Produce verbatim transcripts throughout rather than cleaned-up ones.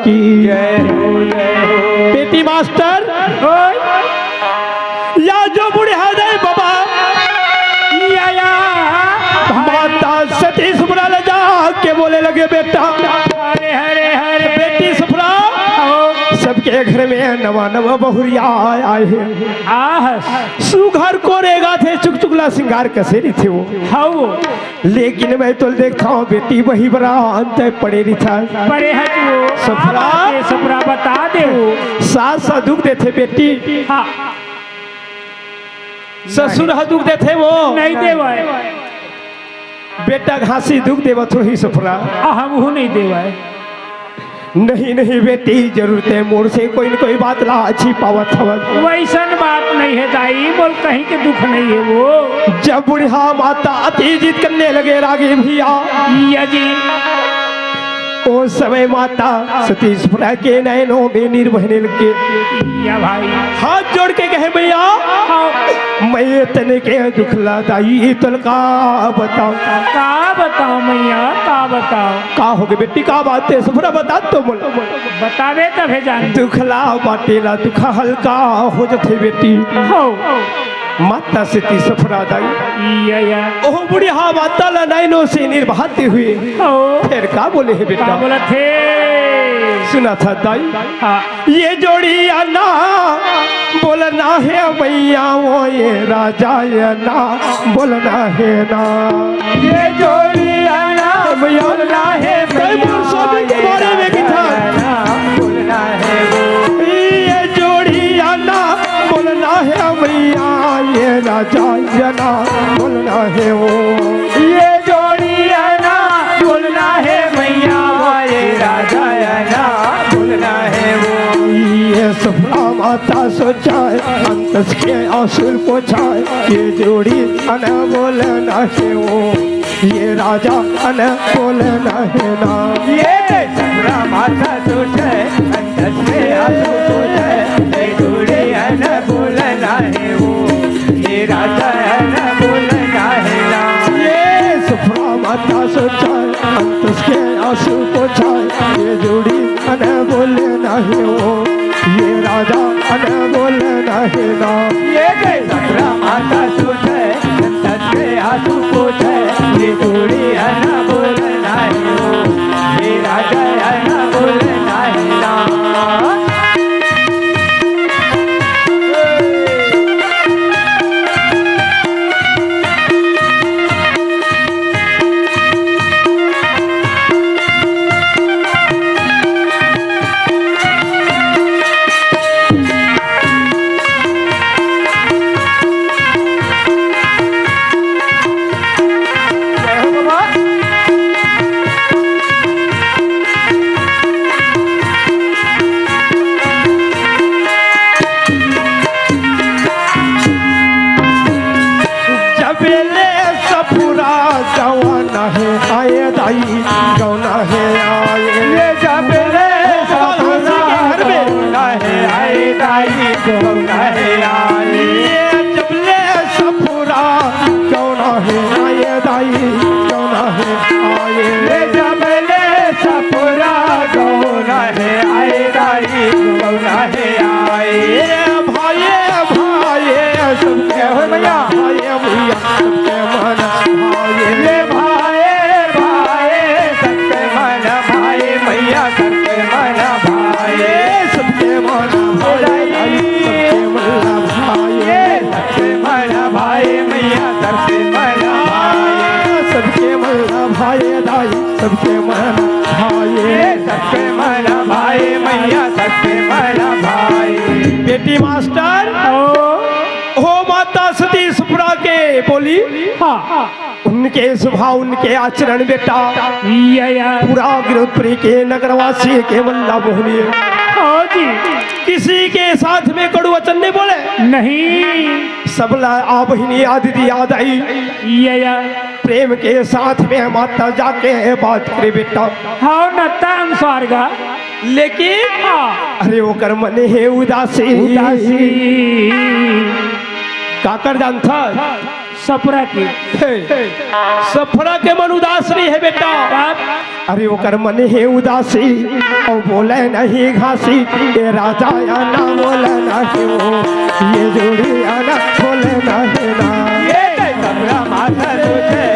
की जय हो, जय हो। बेटी मास्टर, ओए। या जो बुढ़िया दाई बाबा, या, या, भाई। माता सती सुभद्रा ले जाके बोले लगे, "बेटा, अरे, अरे, अरे। बेटी सुभद्रा, आओ। सबके घर में नवा नवा बहुरिया आए हे।" आह। सुघर कोरे गाथे, चुकचुकला सिंगार कसे रहिथे वो। हव। लेकिन मैं तो देखथंव बेटी वही बरा अंत पड़े रहिथे। पड़े हे वो। सुभद्रा। का बात हे, सुभद्रा बता दे वो। सास ह दुख देथे बेटी। हाँ। ससुर ह दुख देथे वो। नहीं देवय। बेटा घासी दुख देवत होही सुभद्रा। आ, हमहू नहीं देवय। नहीं, नहीं बेटी, जरूर ते मोर से कोई न कोई बात ला छिपावत हवस। वैसन बात नहीं हे दाई, मोला कहीं के दुख नहीं हे वो। जब बुढ़िया माता अति जिद करने लगे रागी भैया। या जी। ओ समय माता सती सुभद्रा के नैनों में नीर बहने लगे। या भाई। हाथ जोड़ के कहे, "भैया, हाँ। मैं इतने के दुख ला दाई, तोला का बतावं?" का बतावं मैया, का बतावं? का होगे बेटी, का बात हे? सुभद्रा बता तो मोला। बताबे तभे जान। दुख ला बाटे ला दुख हल्का हो जथे बेटी। हो। माता सती सुभद्रा दाई। या, या। ओह बुढ़िया माता ला नैनों से नीर बहाते हुए। हो। फेर का बोले हे बेटा? का बोलत हे? सुनत हस दाई। हाँ। ये जोड़िया ना बोलना हे मैया, ओ ये राजा ये ना बोलना हे ना। ये जोड़िया ना मैया, बोलना हे कई मैया, बार शादी के ये बारे में राजा किथा। ये ना बोलना हे वो। ये जोड़िया ना बोलना हे मैया, ये राजा ये ना बोलना हे वो। ये जोड़िया ना बोलना हे मैया, ये राजा ये ना बोलना हे वो। ये सुभद्रा माता सोचे अंत के आंसू पोछे, ये जोड़िया ना बोलना हे वो। ये राजा अन बोलना हे ना। ये सुभद्रा माता सोचे अंत के आंसू पोछे, ये जोड़िया ना बोलना हे वो। ये राजा अन बोलना हे ना। ये सुभद्रा माता सोचे अंत के आंसू पोछे, ये जोड़िया अन बोलना हे वो। ये राजा अन बोलना हे ना। ये जय सुभद्रा माता सोचे अंत के आंसू पोछे, ये जोड़िया ना बोलना हे वो। ये राजा अन बोलना हे ना। जब ले सफुरा गौना हे आए दाई, गौना हे आए। ये जब ले सफुरा गौना हे आए दाई, गौना हे आए। ये जब ले सफुरा गौना हे आए दाई, गौना हे आए। ये जब ले सफुरा गौना हे आए दाई, गौना हे आए। ये भाई, भाई, सबके हो भैया। भाई, भैया, सबके मन भाई। ले भाई, भाई, सबके मन भाई, भैया, सबके मन भाई। सबके मन भाई, सबके मन भाई। सबके मन भाई, मैया, सबके मन भाई। सबके मन भाई, दाई, सबके मन भाई। सबके मन भाई, मैया, सबके मन भाई। बेटी मास्टर, ओ। हो माता सती सुभद्रा के बोली। हाँ। उनके स्वभाव, उनके आचरण बेटा। या, या। पूरा गिरौदपुरी के नगरवासी के मन ला मोह लिए। हाँ जी। किसी के साथ में कड़ू वचन नहीं बोले। नहीं। सबला आ बहिनी आदि दी याद आई। या, या। प्रेम के साथ में माता जाके बात करे बेटा। हाँ, नत्ता हम स्वर्गा। लेकिन हाँ। अरे ओकर मन हे उदासी। उदासी। काकर जानथस? सफरा के। हे, सफरा के मन उदास नहीं हे बेटा। बाप। अरे ओकर मन हे उदासी, अउ बोले नहीं घासी, ए राजा या ना बोले नहीं हो, ये जोड़ी या ना बोले नहीं ना। ये सफरा माता तुझे,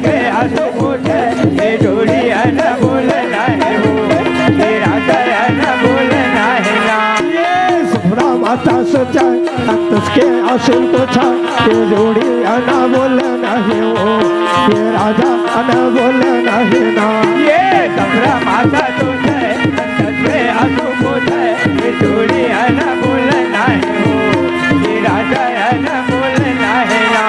के आंसू पूछे, ये जोड़ी या ना बोले नहीं हो, ये राजा या ना बोले नहीं ना। ये सफरा माता सोचा, अंतस के आंसू पोछा, ये जोड़ी अना बोल नहीं हो, ये राजा अना बोल नहीं ना। ये सफरा माता तुझे, अंतस के आंसू पोछे, ये जोड़ी अना बोल नहीं हो, ये राजा अना बोल नहीं ना।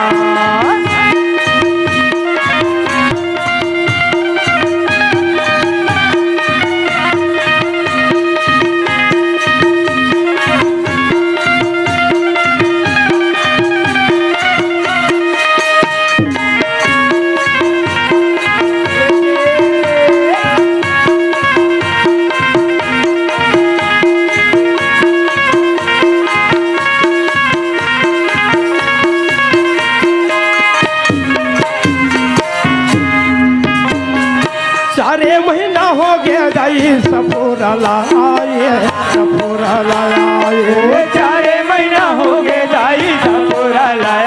चारे महीना हो गया दाई सफुरा लाए, सफुरा लाए। चारे महीना हो गया दाई सफुरा लाए,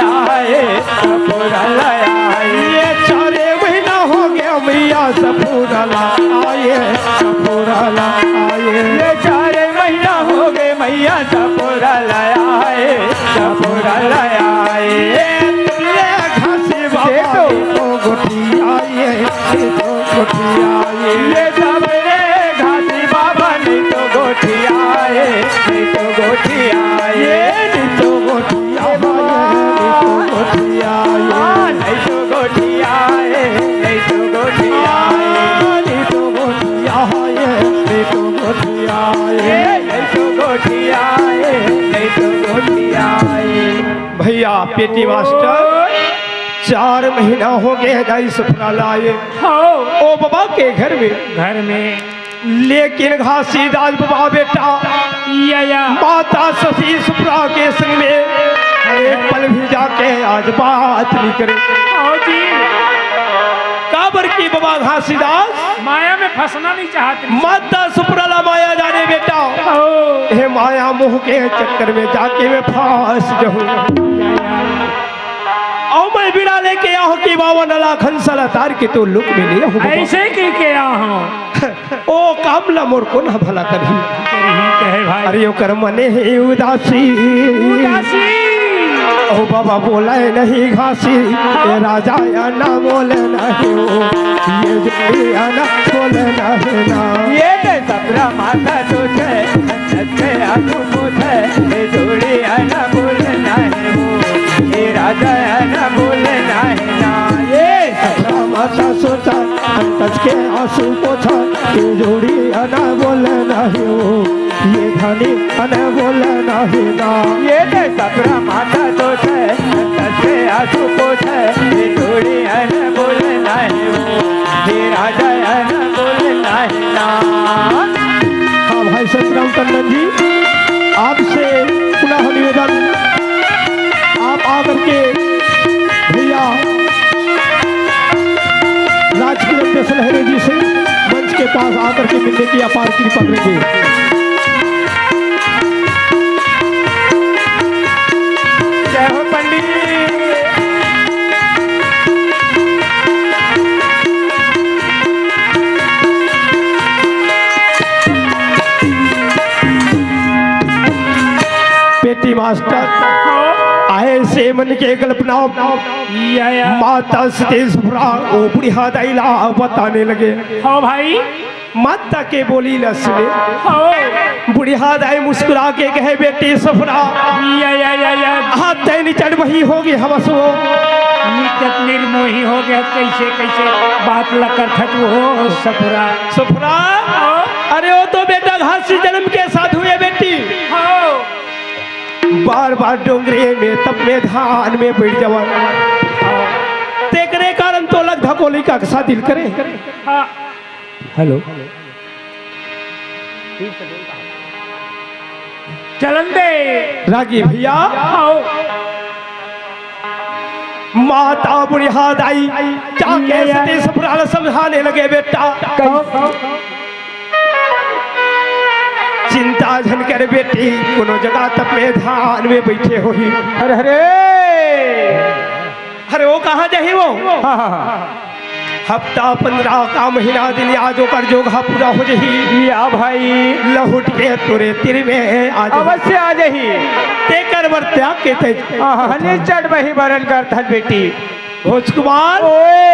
सफुरा लाए। ये चारे महीना हो गया मैया सफुरा लाए, सफुरा लाए। ये चारे महीना हो गया मैया सफुरा लाए, सफुरा लाए। ये घासी बाबा तो गोठिया ये, ये तो गोठिया ये। ये सबरे घासी बाबा नहीं तो गोठिया ये, नहीं तो गोठिया ये। नहीं तो गोठिया ये, नहीं तो गोठिया ये। हाँ, नहीं तो गोठिया ये, नहीं तो गोठिया ये। हाँ, नहीं तो गोठिया ये, नहीं तो गोठिया ये। ये नहीं तो गोठिया ये, नहीं तो गोठिया ये। भैया पेटी मास्टर, चार महीना हो गए दाई सफुरा लाए। हाँ। ओ बाबा के घर में। घर में। लेकिन घासीदास बाबा बेटा या, या। माता सती सफुरा के संग में एक पल भी जाके आज बात नहीं करे। हाँ जी। काबर की बाबा घासीदास माया में फंसना नहीं चाहते। माता सफुरा ला माया जाने बेटा। ओ। हे माया मोह के चक्कर में जाके मैं फंस जाऊं। अउ मैं बीड़ा लेके आहूं कि बावन लाख हंसा ला तार के तो लोक में ले आहूं बाबा। ऐसे कह के आहूं। ओ काम ला मोर कोन ह भला करही। करही कहे भाई। अरे ओकर मने हे उदासी। उदासी। ओ बाबा बोले नहीं घासी। हाँ। ए राजा या ना बोले नहीं हो। ये जोड़ी या ना बोले नहीं ना। ये दे सफरा माता तुझे, सच्चे आंसू पोछे, ये जोड़ी या ना बोले नहीं हो। ये राजा या ना बोले नहीं ना। ये सफरा माता सोचा, अंतस के आंसू पोछा, ये जोड़ी अना बोले नहीं हो, ये धनी अना बोले नहीं ना। ये दे सफरा माता सोचे, अंतस के आंसू पोछे, ये जोड़ी अना बोले नहीं हो, ये राजा अना बोले नहीं ना। हाँ भाई सतराम टंडन जी, आपसे पुनः निवेदन, आप आकर के भैया राजकिरण देशलहरे जी से मंच के पास आकर के मिलने की अपार कृपा करेंगे। जय हो पंडित। पेटी मास्टर, हाँ। आए से मन के कल्पना या, या। माता सती सफरा ओ बुढ़िया दाई ला बताने लगे। हाँ भाई। माता के बोली ला सुने। हाँ। बुढ़िया दाई मुस्कुरा के कहे, "बेटी सफरा, या, या, या, या। हाथ तैं निचड़ वही होगी हवस वो। निचट निर्मोही हो गया, कैसे, कैसे बात लकर थक हो सफरा।" सफरा? हाँ। अरे वो तो बेटा घासी जन्म के साधु हे बेटी। हाँ। बार बार डोंगरे में तप में ध्यान में बैठ जावा। तेकरे कारण तो लग धकोली का अकसा दिल करे। हाँ। हेलो। चलन दे। रागी भैया। आओ। माता बुढ़िया दाई जाके सती ससुराल समझाने लगे, बेटा, चिंता झन कर बेटी, कोनो जगह तब में ध्यान में बैठे होही। अरे, अरे। अरे, वो कहाँ जाही वो? हाँ, हाँ, हाँ। हफ्ता पंद्रह का महीना दिन, आज ओकर जोग ह पूरा हो जही। या भाई। लहुट के तोरे तीर में आ जही। अवश्य आ जही। तेकर बर त्याग के ते हाँ, हाँ, निचट बही बरन करथन बेटी। भोज कुमार, ओए।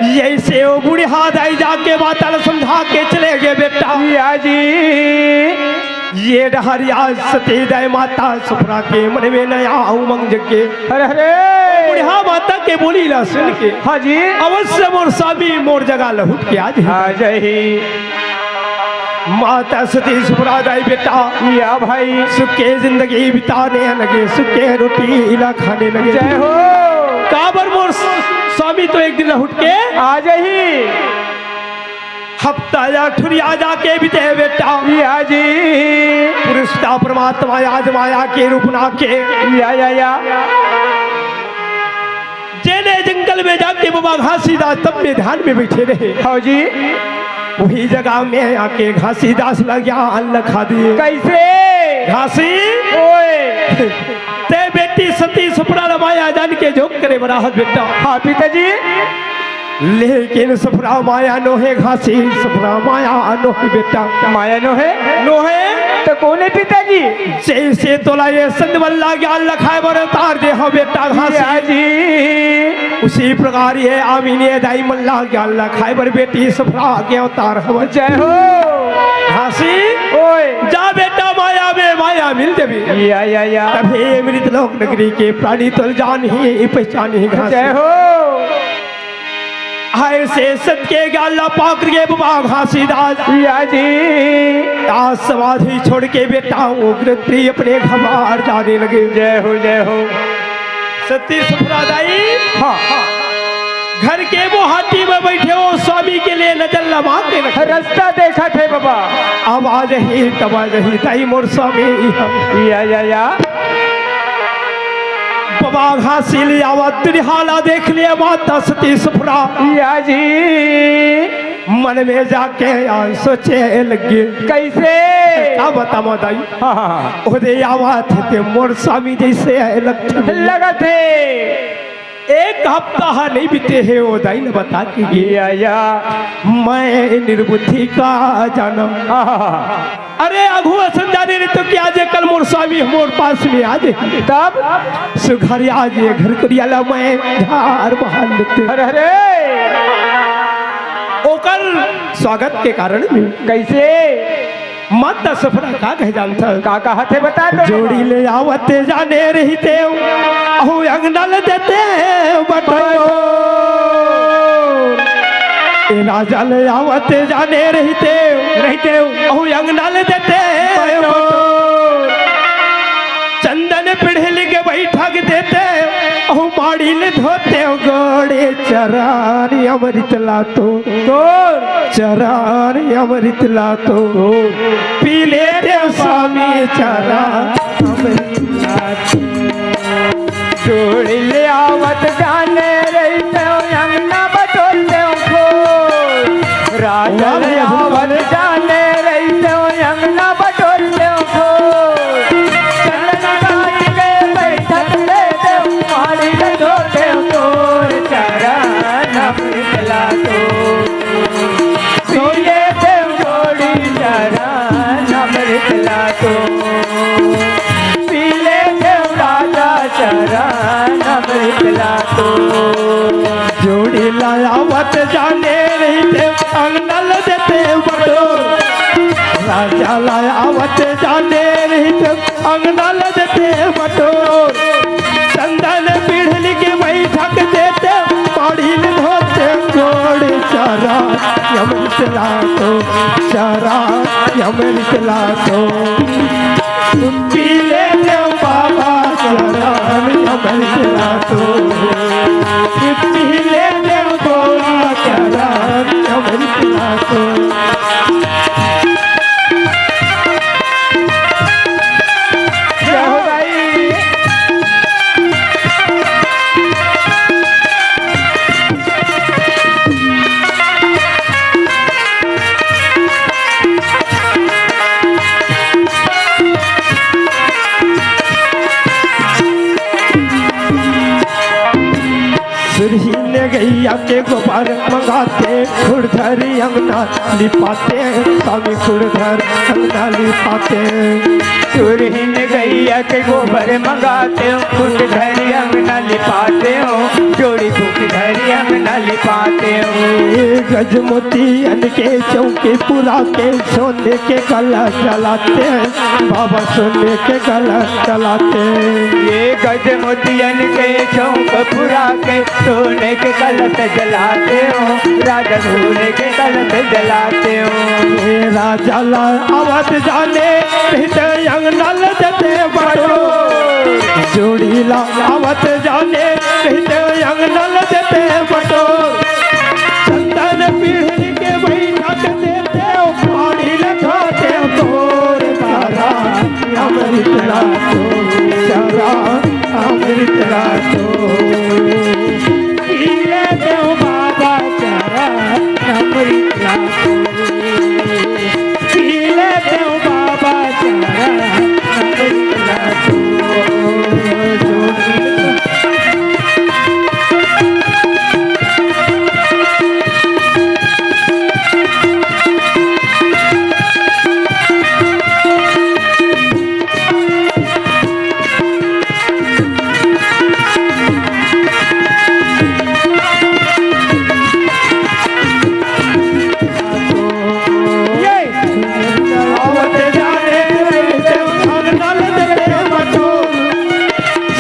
यइसे वो बुढ़िया दाई जाके माता ल समझा के चले गे, बेटा। या जी। ये डहरिया सती दाई माता सुभद्रा के मन में नया उमंग जगे। अरे, अरे। बुढ़िया माता के बोली ला सुन के, हाँ जी। अवश्य मोर स्वामी मोर जगह लहुट के आ जही। आ जही। माता सती सुभद्रा दाई बेटा या भाई। सुख के जिंदगी बिताने लगे, सुख के रोटी ला खाने लगे। जय हो। काबर मोर स्वामी तो एक दिन लहुट के आ जही। हफ्ता या ठुरिया जाके बीते बेटा। या जी। पुरुष पिता परमात्मा आज माया के रूप ना के। या, या, या। जेने जंगल में जाके बाबा घासीदास तब में ध्यान में बैठे रहे। हाँ जी। वही जगह में आके घासीदास ला ज्ञान लखा दिए। कैसे? घासी। ओए। ते बेटी सती सुभद्रा माया जान के जोग करे बराहत बेटा। हाँ पिताजी। लेकिन सुभद्रा माया नोहे घासी, सुभद्रा माया नोहे बेटा। माया नोहे? नोहे। तो कौन है पिताजी? जइसे तोला ये संत मन ला ज्ञान लखाए बर अवतार दे हव बेटा घासी। या जी। उसी प्रकार ये आमिने दाई मन ला ज्ञान लखाए बर बेटी सुभद्रा के अवतार हव। जय हो। घासी। ओए। जा बेटा माया में माया मिल देबे। या, या, या। तभे मृत लोक नगरी के प्राणी तोल जानही पहचानही घासी। जय हो। अइसे संत के ज्ञान ला पाकर के बाबा घासीदास या जी। आज समाधि छोड़ के बेटा उग्र प्रिय अपने घर जाने लगे। जय हो, जय हो। सती सुभद्रा दाई। हाँ, हाँ। घर के मोहाटी में बैठे हो, स्वामी के लिए नजर लमा के रखे। रास्ता देखत हे बाबा। आवाज ही तब आवाज ही दाई मोर स्वामी। या, या, या। बाबा घासी ले आवत दुनिया ला देख ले माता सती सुभद्रा। या जी। मन में जाके आ सोचे लगे। कैसे? का बतावं दाई? हाँ, हाँ, हाँ। ओदे आवत हे ते मोर स्वामी जइसे लगथे। लगत हे। एक हफ्ता हा नहीं बीते हे ओ दाई ने बता के गे। या, या। मैं निर्बुद्धि का जानम। हाँ, हाँ, हाँ। अरे आघू असन जाने रहितेंव कि आज कल मोर स्वामी मोर पास में आ जाए। तब? सुघर आ जाए घर कुरिया ला मैं झार बहार लेते। अरे, अरे। ओकर स्वागत के कारण भी। कैसे? माता सुभद्रा का कहे जानत हस? का कहत हे बता तो। जोड़ी ले आवत जाने रहितेंव, अहू अंगना ल देते बटोर। ए राजा ले आवत जाने रहितेंव, रहितेंव। अहू अंगना ल देते बटोर। चंदन पीढ़ी ल बैठक देते, अहू माड़ी ल धोते गोड़े चरण अमृत ला तो। तोर। चरण अमृत ला तो। तोर। पी लेते स्वामी चरण अमृत ला तो। जोड़ी ले आवत जाने रहितेंव अंगना बटोरतेंव खोर। राजा ले आवत जाने रहितेंव अंगना बटोरतेंव खोर। चंदन काट के बैठक देतेंव, माड़ी ल धोतेंव तोर। चरण अमृत ला तो। पी लेतेंव जोड़ी चरण अमृत ला तो। पी लेतेंव राजा चरण अमृत ला तो। जोड़ी ल आवत जाने रहितेंव अंगना ल देते बटोर। राजा ल आवत जाने रहितेंव अंगना ल देते बटोर। चंदन पीढ़ी ल बैठक देते, माड़ी ल धोते गोड़ चरण अमृत ला तो। चरण अमृत ला तो। पी लेतेंव बाबा चरण अमृत ला तो। पी लेतेंव बाबा चरण अमृत ला तो। गैया के गोबर मंगाते, खुरधरी अंगना लिपाते, स्वामी खुरधर अंगना लिपाते। तुरहिन गैया के गोबर मंगाते हो, खुरधरी अंगना लिपाते हो, जोड़ी खुरधरी अंगना लिपाते हो। ए गजमोतियन के चौकी पुरा के सोने के कलश जलाते, बाबा सोने के कलश जलाते। ये गजमोतियन के चौक पुरा के सोने के कलश जलाते हो, राजा सोने के कलश जलाते हो। हे राजा ला आवत जाने, रहते अंगना ल देते बटोर। जोड़ी ला आवत जाने, रहते अंगना ल देते बटोर। चंदन पीढ़ी के बैठक देते, पानी ल खाते तोर तारा। अमृत लातो, चारा अमृत लातो। पी लेते हो बाबा चारा अमृत लातो। पी लेते हो बाबा चारा अमृत लातो।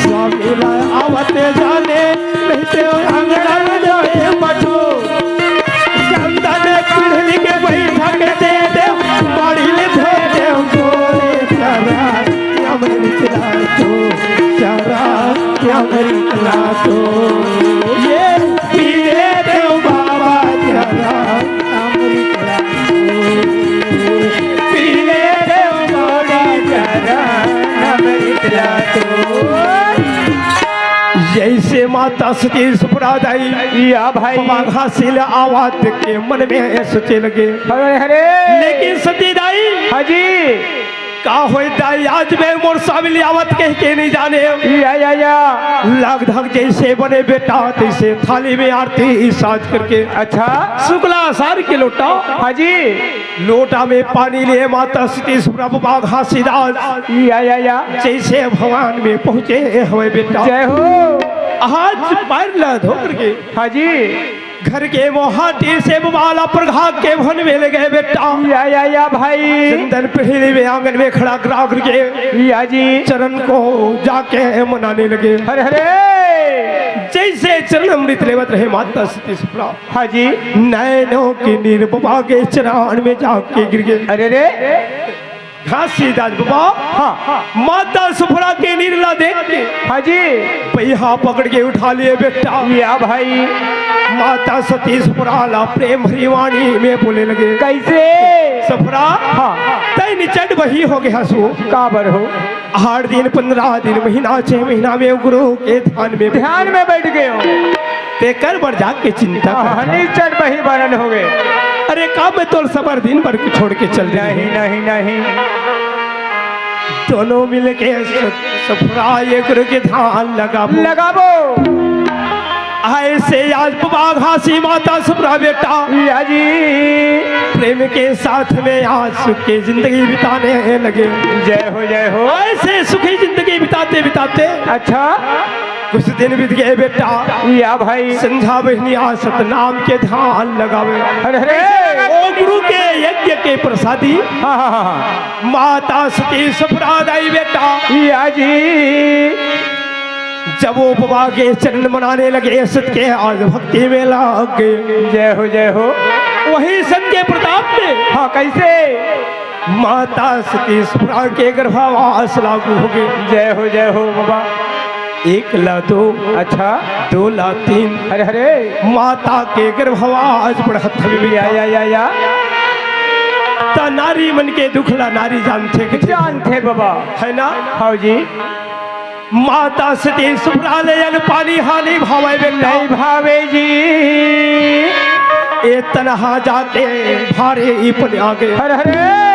स्वामी ला आवत जाने, रहते हो अंगना में जाए मठो। चंदन पीढ़ी के बैठक दे दे, बाड़ी ले धो दे गोरे चारा, अमृत लातो, चारा, अमृत लातो। ये पीले देव बाबा चारा, अमृत लातो। पीले देव बाबा चारा, अमृत लातो। जैसे माता सती सुभद्रा दाई या भाई। बाबा घासी ल आवत के मन में सोचे लगे। अरे, अरे। लेकिन सती दाई। हाँ जी। का होय दाई, आज मैं मोर स्वामी ल आवत कह के नहीं जाने। या, या, या। लाग धाग जैसे बने बेटा, तैसे थाली में आरती साज करके। अच्छा। शुक्ला सार के लोटा। हाँ जी। लोटा में पानी लिए माता सती सुभद्रा बाबा घासीदास। या, या, या। जैसे भगवान में पहुँचे हवे बेटा। जय हो। आज पैर ला धो करके। हाँ जी। घर के मोहाटी से बाबा ला प्रघा के भवन में ले गए बेटा। या, या, या भाई। चंदन पीढ़ी में आंगन में खड़ा करा करके। या जी। चरण को जाके मनाने लगे। हरे, हरे। जैसे चरण अमृत लेवत रहे माता सती सुभद्रा। हाँ जी। नैनों की नीर बाबा के चरण में जाके गिर गए। अरे रे। घासीदास बाबा, हाँ। माता सुभद्रा के नीर ला देख के, हाँ जी। पहिया पकड़ के उठा लिए बेटा। या भाई। माता सती सुभद्रा ला प्रेम भरी वाणी में बोले लगे। कैसे? सुभद्रा, हाँ। तैं निचट बही हो गया सो। काबर हो? आठ दिन, पन्द्रह दिन, महीना, छह महीना में गुरु के ध्यान में ध्यान में बैठ गए हो। तेकर बर जाके चिंता हाँ, करत हन। निचट बही बरन हो गए। अरे का मैं तोर सबर दिन भर छोड़ के चल दे? नहीं, नहीं, नहीं। दोनों मिलके स-, सुभद्रा ये गुरु के ध्यान लगाबो। लगाबो। ऐसे आज बाबा घासी माता सुभद्रा बेटा या जी। प्रेम के साथ में आज सुख की जिंदगी बिताने लगे। जय हो, जय हो। ऐसे सुखी जिंदगी बिताते बिताते अच्छा। कुछ दिन बीत गए बेटा। या भाई। संध्या बहनिया सतनाम के ध्यान लगावे। अरे, अरे। ओ गुरु के यज्ञ के प्रसादी। हाँ, हाँ, हाँ, हाँ। माता सती सुभद्रा दाई बेटा। या जी। जब वो बाबा के चरण मनाने लगे, सत के आज भक्ति में लग गए। जय हो, जय हो। वही सत के प्रताप में हाँ, कैसे? माता सती सुभद्रा के गर्भवास लागू हो गए। जय हो, जय हो बाबा। एक ला दो, अच्छा। दो ला तीन। अरे, अरे। माता के गर्भवास बढ़त हवे या, बेटा। या, या, या। त नारी मन के दुख ला नारी जानथे के जानथे बाबा। है ना? हाँ जी। माता सती सुभद्रा ले अन्न पानी हा नहीं भावे बेटा। नहीं भावे जी। ए तनहा जाके भारे ई पन आगे। हर हरे।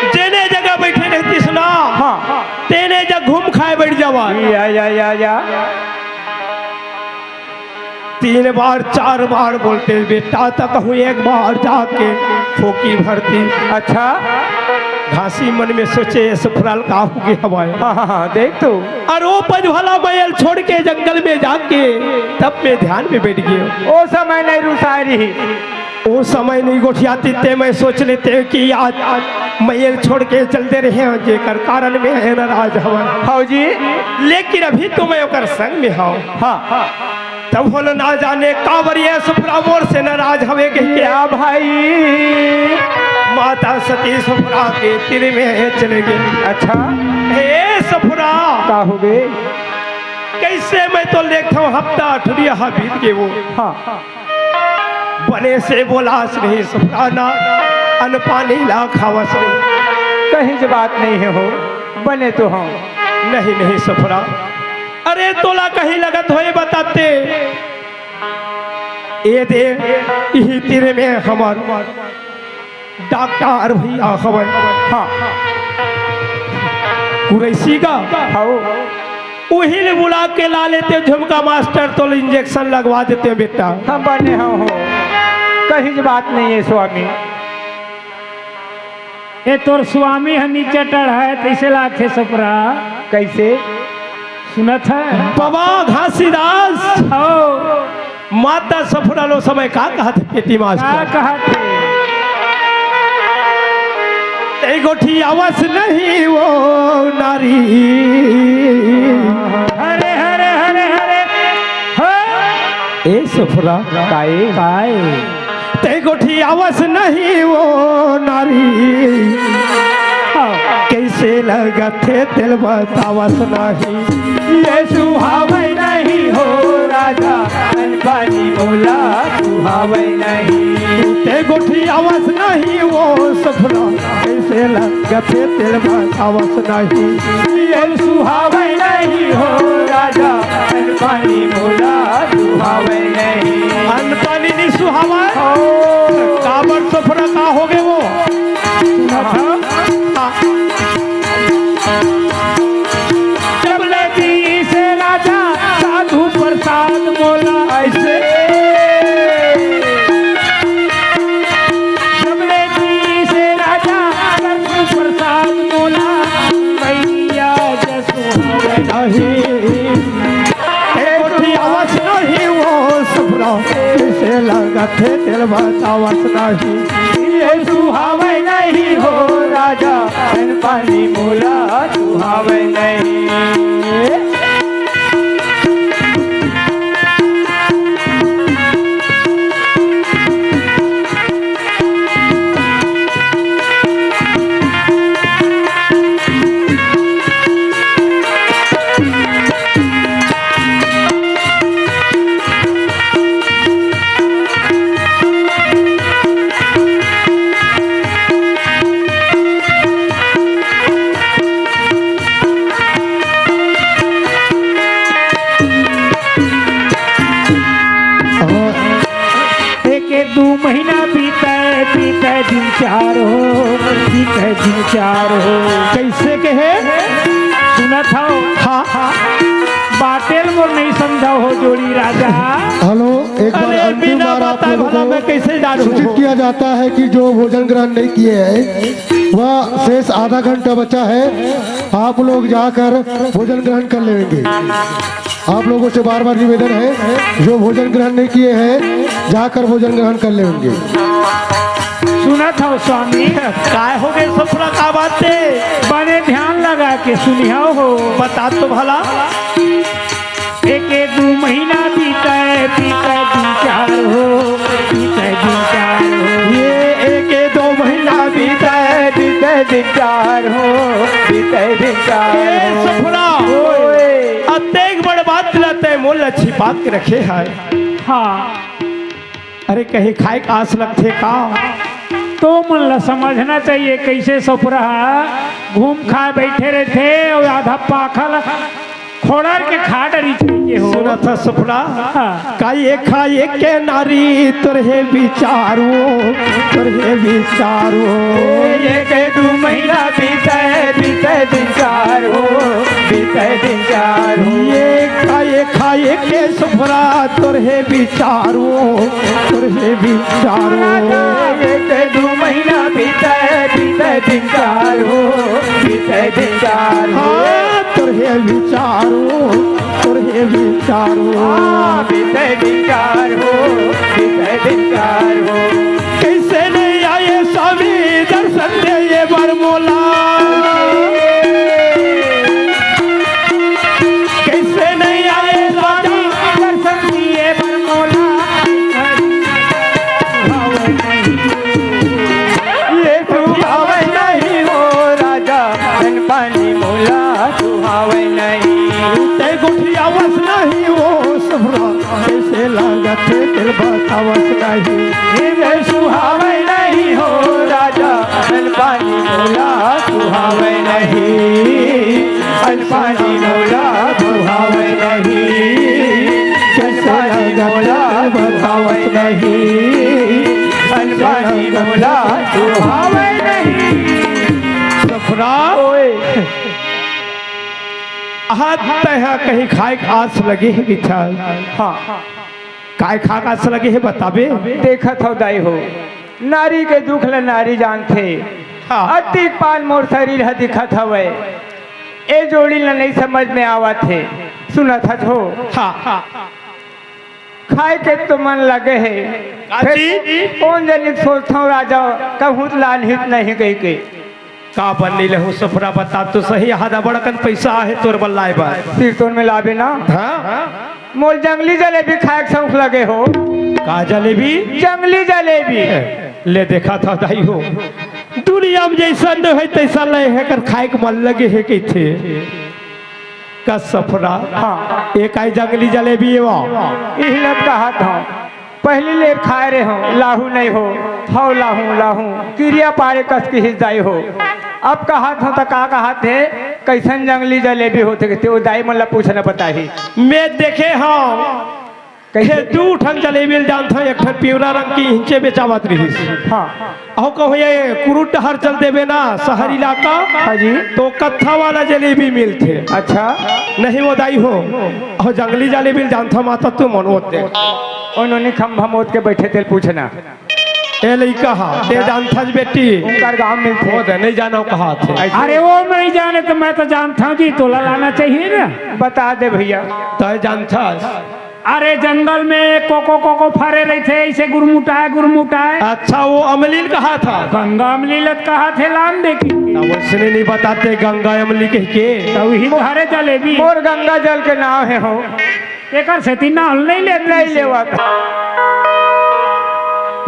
जेने जगह बैठे रहतीस ना। हाँ। तेने जगह घूम खाए बैठ जावा। या, या, या, या। तीन बार चार बार बोलते, बेटा त कहूँ एक बार जाके खोकी भरती। अच्छा। घासी मन में सोचे, ये सफुरा ल का होगे हवय। हाँ, हाँ, हाँ, देख तो। अउ ओ पजवाला मया ल छोड़ के जंगल में जाके तब मैं ध्यान में बैठ गयो। ओ समय नहीं रुसारी। ओ समय नहीं गोठियाती ते मैं सोच लेते कि आज, आज मया ल छोड़ के चल दे रहे हैं, जेकर कारण मैं नाराज हवय। हव जी। लेकिन अभी तो मैं ओकर संग में हव। हाँ। तब होलो ना जाने काबर ये सफुरा मोर से नाराज हवे कहिके। क्या भाई? माता सती सफुरा के तीर में चले गे। अच्छा। हे सफुरा। का होगे? कइसे मैं तो लेखथव हफ्ता ठुरिया हा बीत गे वो। हाँ। बने से बोलास नहीं सफुरा ना, अन्न पानी ला खावस नहीं। कहीं से बात नहीं है हो, बने तो हव। नहीं, नहीं सफुरा। अरे तोला कहीं लगत होय बताते। ए दे, इही तीर में हमर डॉक्टर भैया हवय। हाँ। कुरैशी का। हव। उही ले बुला के ला लेते झुमका मास्टर, तोला इंजेक्शन लगवा देते बेटा। हम बने हव हो। कहीं से बात नहीं है स्वामी। ए तोर स्वामी ह नीचे टढ़ा हे, तइसे लागथे सफुरा। कइसे? सुनत हे? बाबा घासीदास। हव। माता सफुरा ल ओ समय का कहत हे पेटी मास्टर? का कहत हे? ए गोठियावस नहीं वो नारी। हरे, हरे, हरे, हरे। हो। ए सफुरा। काय? काय? ते गोठियावस नहीं वो नारी। हाँ। कइसे लगथे तेला बतावस नहीं। ये सुहावय नहीं हो राजा, अन्न पानी मोला सुहावय नहीं। ते गोठियावस नहीं वो सफुरा, कइसे लगथे तेला बतावस नहीं। ये सुहावय नहीं हो राजा, अन्न पानी मोला सुहावय नहीं। अन्न पानी नहीं सुहावय? हो। काबर सफुरा का होगे वो? हाँ। जब ले दीस राजा साधु प्रसाद मोला। अइसे। जब ले दीस राजा साधु प्रसाद मोला, मैया जसो नहीं। ए गोठियावस नहीं वो सफुरा, कइसे लगथे तेला बतावस नहीं। ये सुहावय नहीं हो राजा, अन्न पानी मोला सुहावय नहीं। एक, एक दू महीना बीते, बीते दिन चार हो, बीते दिन चार हो। कइसे कहे? सुनत हव? हाँ, हाँ। बातें ल मोर नहीं समझा हो जोड़ी राजा। हेलो, एक बार अरे, अंतिम बिना बार आप बताए लोगों भला को मैं कइसे जानूं? सूचित किया जाता है कि जो भोजन ग्रहण नहीं किए हैं, वह शेष आधा घंटा बचा है, आप लोग जाकर भोजन ग्रहण कर लेंगे। आप लोगों से बार बार निवेदन है, जो भोजन ग्रहण नहीं किए हैं, जाकर भोजन ग्रहण कर लेंगे। सुनत हव स्वामी? काय होगे सफुरा, का बात हे? बने ध्यान लगा के सुनिहव हो। बता तो भला। एक, एक दू महीना बीते, बीते दिन चार हो, बीते दिन चार हो। ये एक, एक दो महीना बीते, बीते दिन चार हो, बीते दिन चार हो। ए सफुरा, ओए। अतेक बड़ बात ला तैं मोला छिपा के रखे हस। हाँ। अरे, कहीं खाए के आस लगथे का? तो मन ला समझना चाहिए, कइसे सफुरा घूम खाए बइठे रहिथे अउ आधा पाखा ल खोड़र के खा डरी चाहिए हो। सुनत हस सफुरा? हाँ। का ये खाए के नारी तोर हे बिचार वो, तोर हे बिचार वो। ये के दू महीना बीते, बीते दिन चार हो, बीते दिन चार हो। ये खाए, खाए के सफुरा तोर हे विचारो, तोर हे विचारो। एक दू महीना बीते, बीते दिन चार हो, बीते दिन चार हो। हाँ, तोर हे विचारो, तोर हे विचारो। हाँ, बीते दिन चार हो, बीते दिन चार हो। कैसे नहीं आए स्वामी दर्शन दे ये बर मोला? कैसे नहीं आए स्वामी दर्शन दिए बर मोला? ये सुहावे नहीं हो राजा, अन्न पानी मोला सुहावे नहीं। ते गोठियावस नहीं हो सफरा, कैसे लागत हे तेल बतावस नहीं। ये सुहावे नहीं हो राजा, अन्न पानी मोला सुहावे नहीं। अन्न पानी मोला सुहावे नहीं। अन्न पानी मोला सुहावे नहीं। अन्न पानी मोला सुहावे नहीं। सफरा। ओए। आज तैहा कहीं खाए के आस लगे हे बिचार? हाँ। काय खाए के आस लगे हे बताबे? देखत हव दाई हो, नारी के दुख ल नारी जानथे। हाँ। अतिक पान मोर शरीर ह दिखत हवय। ए जोड़ी ल नइ समझ में आवत हे। सुनत हस हो? हाँ। खाए के तो मन लगे हे। का फेर चीज? कोन जनिक सोचथंव राजा, कहूँ त लानही त नहीं कहिके। का बन नइ लेहूँ सफरा, बता तो सही, आधा बड़कन पैसा आहे तोर बर लाए बर। सिरतोन में लाबे ना। हाँ? मोर जंगली जलेबी खाए के शौक लगे हो। का जलेबी? जंगली जलेबी। ले देखत हव दाई हो, दुनिया में जइसन नइ होय तइसन ले हे कर खाए के मन लगे हे कहिथे। का सफरा? हाँ। ए काय जंगली जलेबी ए वा? इही ल त कहत हंव। पहिली ले खाए रेहेंव, लाहू नइ हो, हव लाहू, लाहू, किरिया पारे कस किहिस दाई हो। अब कहत हंव त का कहत हे, कइसन जंगली जलेबी होथे कहिथे, ओ दाई मन ल पूछ न बताही। मैं देखे हंव, कहिथे? दू ठन जलेबी ल जानथंव, एक ठन पिवरा रंग के इहिंचे बेचावत रिहिस। हाँ। अहो कहूँ ये कुरुद डहर चल देबे ना, शहर इलाका, हाँ जी। तो कत्था वाला जलेबी मिलथे। अच्छा। नहीं वो दाई हो, अहो जंगली जलेबी ल जानथंव माता तुमन ओते। ओ नोनी खंभा मोद के बइठे तेल पूछना। ए लइका हा, ते जानथस बेटी? उंकर गाँव मिलथे। ओते नइ जानव कहाथे। अरे ओ नइ जाने त मैं तो जानथंव जी, तोला लाना चाहिए ना। बता दे भइया। तैं जानथस? अरे जंगल में कोको कोको फरे रहिथे, अइसे गुरमुटाए गुरमुटाए। अच्छा, ओ अमली ल कहाथे। गंगा अमली ल त कहाथे, लान दे कहिके। त वइसने नइ बताते गंगा अमली कहिके। त उही तो हरे जलेबी। मोर गंगा जल के नाव हे हो। एकर सेती नाव ल नइ लेत। नइ लेवत।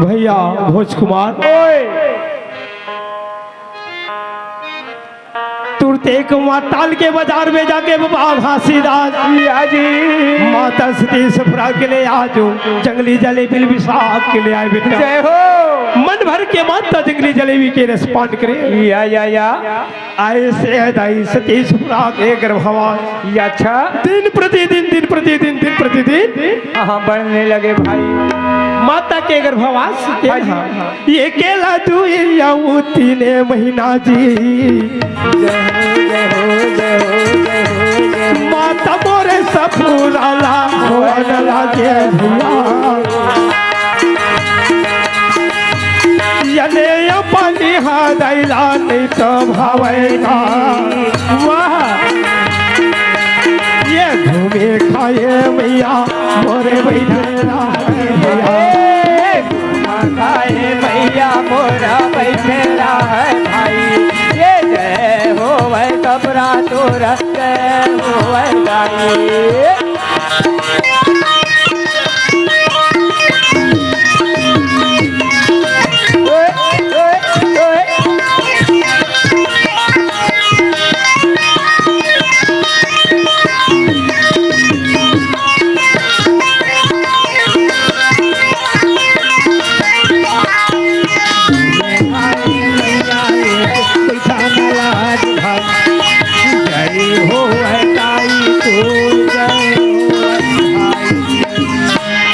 भइया भोज कुमार। ओए। तुरते एक माताल के बजार में जाके बाबा घासीदास या जी। माता सती सफरा के ले आजो जंगली जलेबी ल बिसाख के ले आए बेटा। जय हो। मन भर के माता जंगली जलेबी के रस पान करे। या, या, या। अइसे दाई सती सफरा के गर्भवास। या, अच्छा। दिन प्रतिदिन, दिन प्रतिदिन, दिन प्रतिदिन। हाँ, बढ़ने लगे भाई। माता के गर्भवास के हाँ जी। हाँ। एकेला दुई अउ तीने महीना जी। जय हो, जय हो, जय हो, जय हो, जय हो। माता मोरे सफुराला होन लागे भइया। यने या पानी हा दैला नहीं तो भावेगा। वाह। ये घूमे खाए मइया मोरे बइठे रहे भइया। ए, घूमे खाए मइया मोरा बइठे रहे भाई। ये जय होवै कबरा तोरा, जय होवै दाई।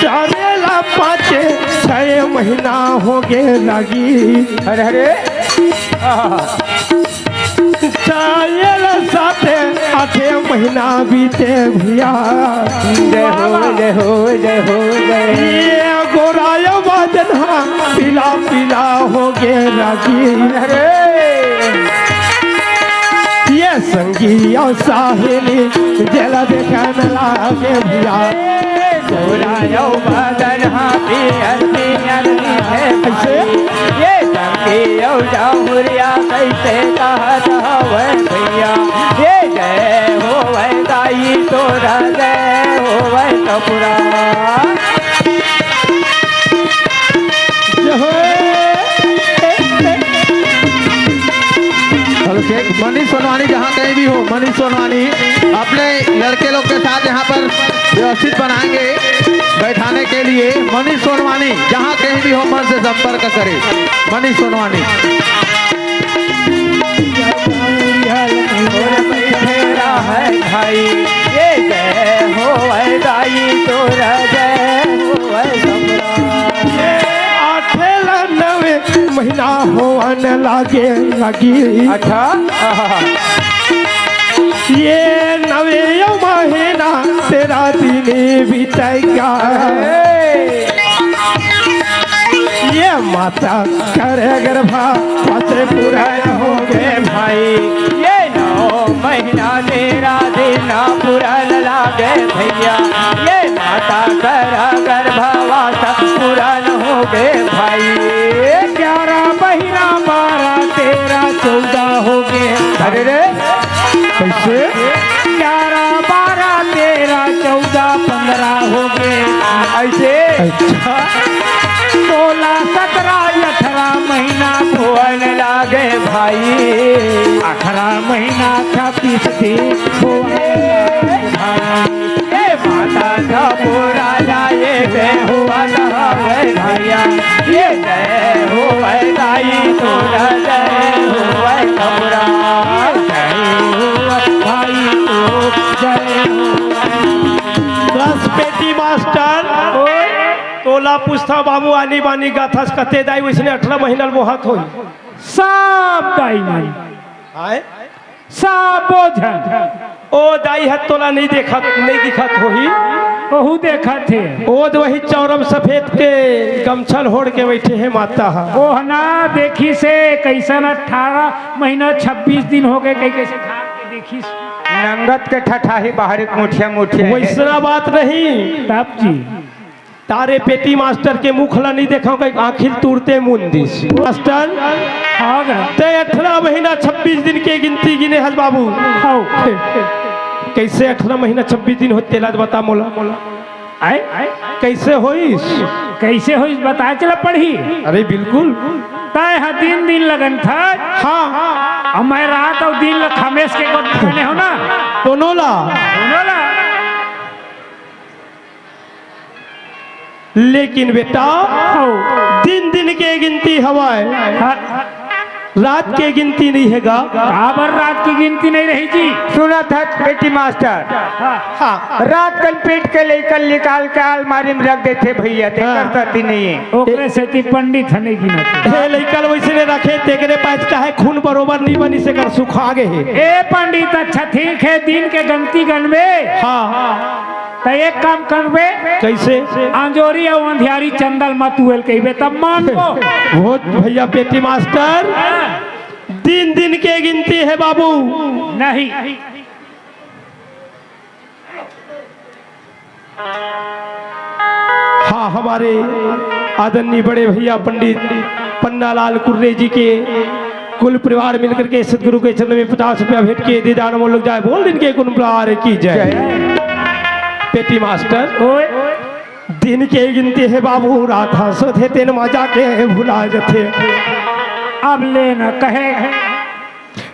चारे ला पाँचे छह महीना होगे लागी। अरे, अरे। आहा। चारे ला साते आठे महीना बीते भैया। जय हो, जय हो, जय हो, जय हो। ये गोराया बाजन हा पीला पीला हो गे रागी। अरे। ये संगी अउ साहेली जेला देखन लागे भैया। गोराया बाजन हा पीला पीला है ऐसे? ये संगी अउ जामुरिया कइसे कहत हवय भैया। ये जय होवय दाई तोरा, जय होवय कपुरा। जय हो। Hello, cheque. मनीष सोनवानी जहाँ कहीं भी हो, मनीष सोनवानी अपने लड़के लोग के साथ यहाँ पर व्यवस्थित बनाएंगे बैठाने के लिए। मनीष सोनवानी जहाँ कहीं भी हो, मन से संपर्क करें। मनीष सोनवानी। फेरा है भाई, ये जय होवय दाई तोरा, जय होवय कपुरा। आठे ला नवे महीना होवन लागे लगी। अच्छा। ये नवे महीना तेरा दिन बीतेगा। अरे। ये माता करे गर्भा पासे पूरा हो गे भाई। ये नौ महीना तेरा दिन पूरा लागे भैया। ये माता कर गर्भवास पूरा हो गे भाई। ग्यारह महीना बारह तेरह चौदह हो गे। अरे रे। कइसे? ग्यारह, बारह, तेरह, चौदह, पंद्रह हो गे। अइसे? अच्छा। सोलह, सत्रह, अठारह महीना होवन लागे भाई। अठारह महीना छब्बीस दिन होवन लागे भाई। ये माता का पूरा जाए, जय होवत हवय भैया। ये जय होवय दाई तोरा, जय होवय कपुरा। जय होवय भाई तो जय होवय। बस पेटी मास्टर, तोला पूछथंव बाबू, आनी बानी गाथस कते दाई, वइसने अठारह महीना ल बोहत होही। सब दाई मन। आय? सबो झन। ओ दाई ह तोला नइ देखत, नइ दिखत होही। ओहू देखत हे। ओ दे वही चौरम सफेद के गमछा ल ओढ़ के बइठे हे माता ह। ओह ना देखिस हे, कइसन अठारह महीना छब्बीस दिन हो गे, कहि कइसे झाँक के देखिस। नंगत के ठठाही बाहरी मुठिया मुठिया हे। वइसना बात नहीं। तब जी। तारे पेटी मास्टर के मुख ला नइ देखंव, कहि आँखी ल तुरते मूंद दिस। मास्टर, हाँ गा। तैं अठारह महीना छब्बीस दिन के गिनती गिने हस बाबू। हव। कइसे अठारह महीना छब्बीस दिन होही तेला बता मोला। आय? कइसे होइस? कइसे होइस बताय चला पड़ही। अरे बिल्कुल। तैं ह दिन दिन ल गनथस। हाँ। अउ मैं रात अउ दिन ल खमेस के गोठ बने हंव ना। दोनों ला। दोनों ला। लेकिन बेटा, हव। दिन दिन के गिनती हवय, हाँ। रात के गिनती नइ हे गा। काबर रात के गिनती नइ रही जी? सुनत हस पेटी मास्टर। हाँ। हाँ। रात कन पीट के लइका ल निकाल के आलमारी म रख देथे भैया, तेकर हाँ। सेती नइ हे। ओकरे सेती पंडित ह नइ गिनत। हे लइका ल वइसने रखे, तेकरे पास काहे खून बरोबर नइ बनिस, एकर सुखा गे हे। ए पंडित, अच्छा ठीक हे, दिन के गनती गनबे। हाँ। त एक काम करबे। कइसे? अंजोरी अउ अंधियारी चंदा ल मत उहे ल कहिबे, तब मानबो। वो भैया पेटी मास्टर, हाँ। दिन दिन के गिनती हे बाबू। नहीं। हाँ, हमारे आदरणीय बड़े भैया पंडित पन्नालाल कुर्रे जी के कुल परिवार मिलकर के सतगुरु के चरण में पचास रुपया भेंट के दीदान मोल लग जाए, बोल दिन के गुण प्रहार की जय। जय। पेटी मास्टर, ओए। दिन के गिनती हे बाबू, रात हंसत हे, तेन मा जाके भुला जथे। अब ले न कहे।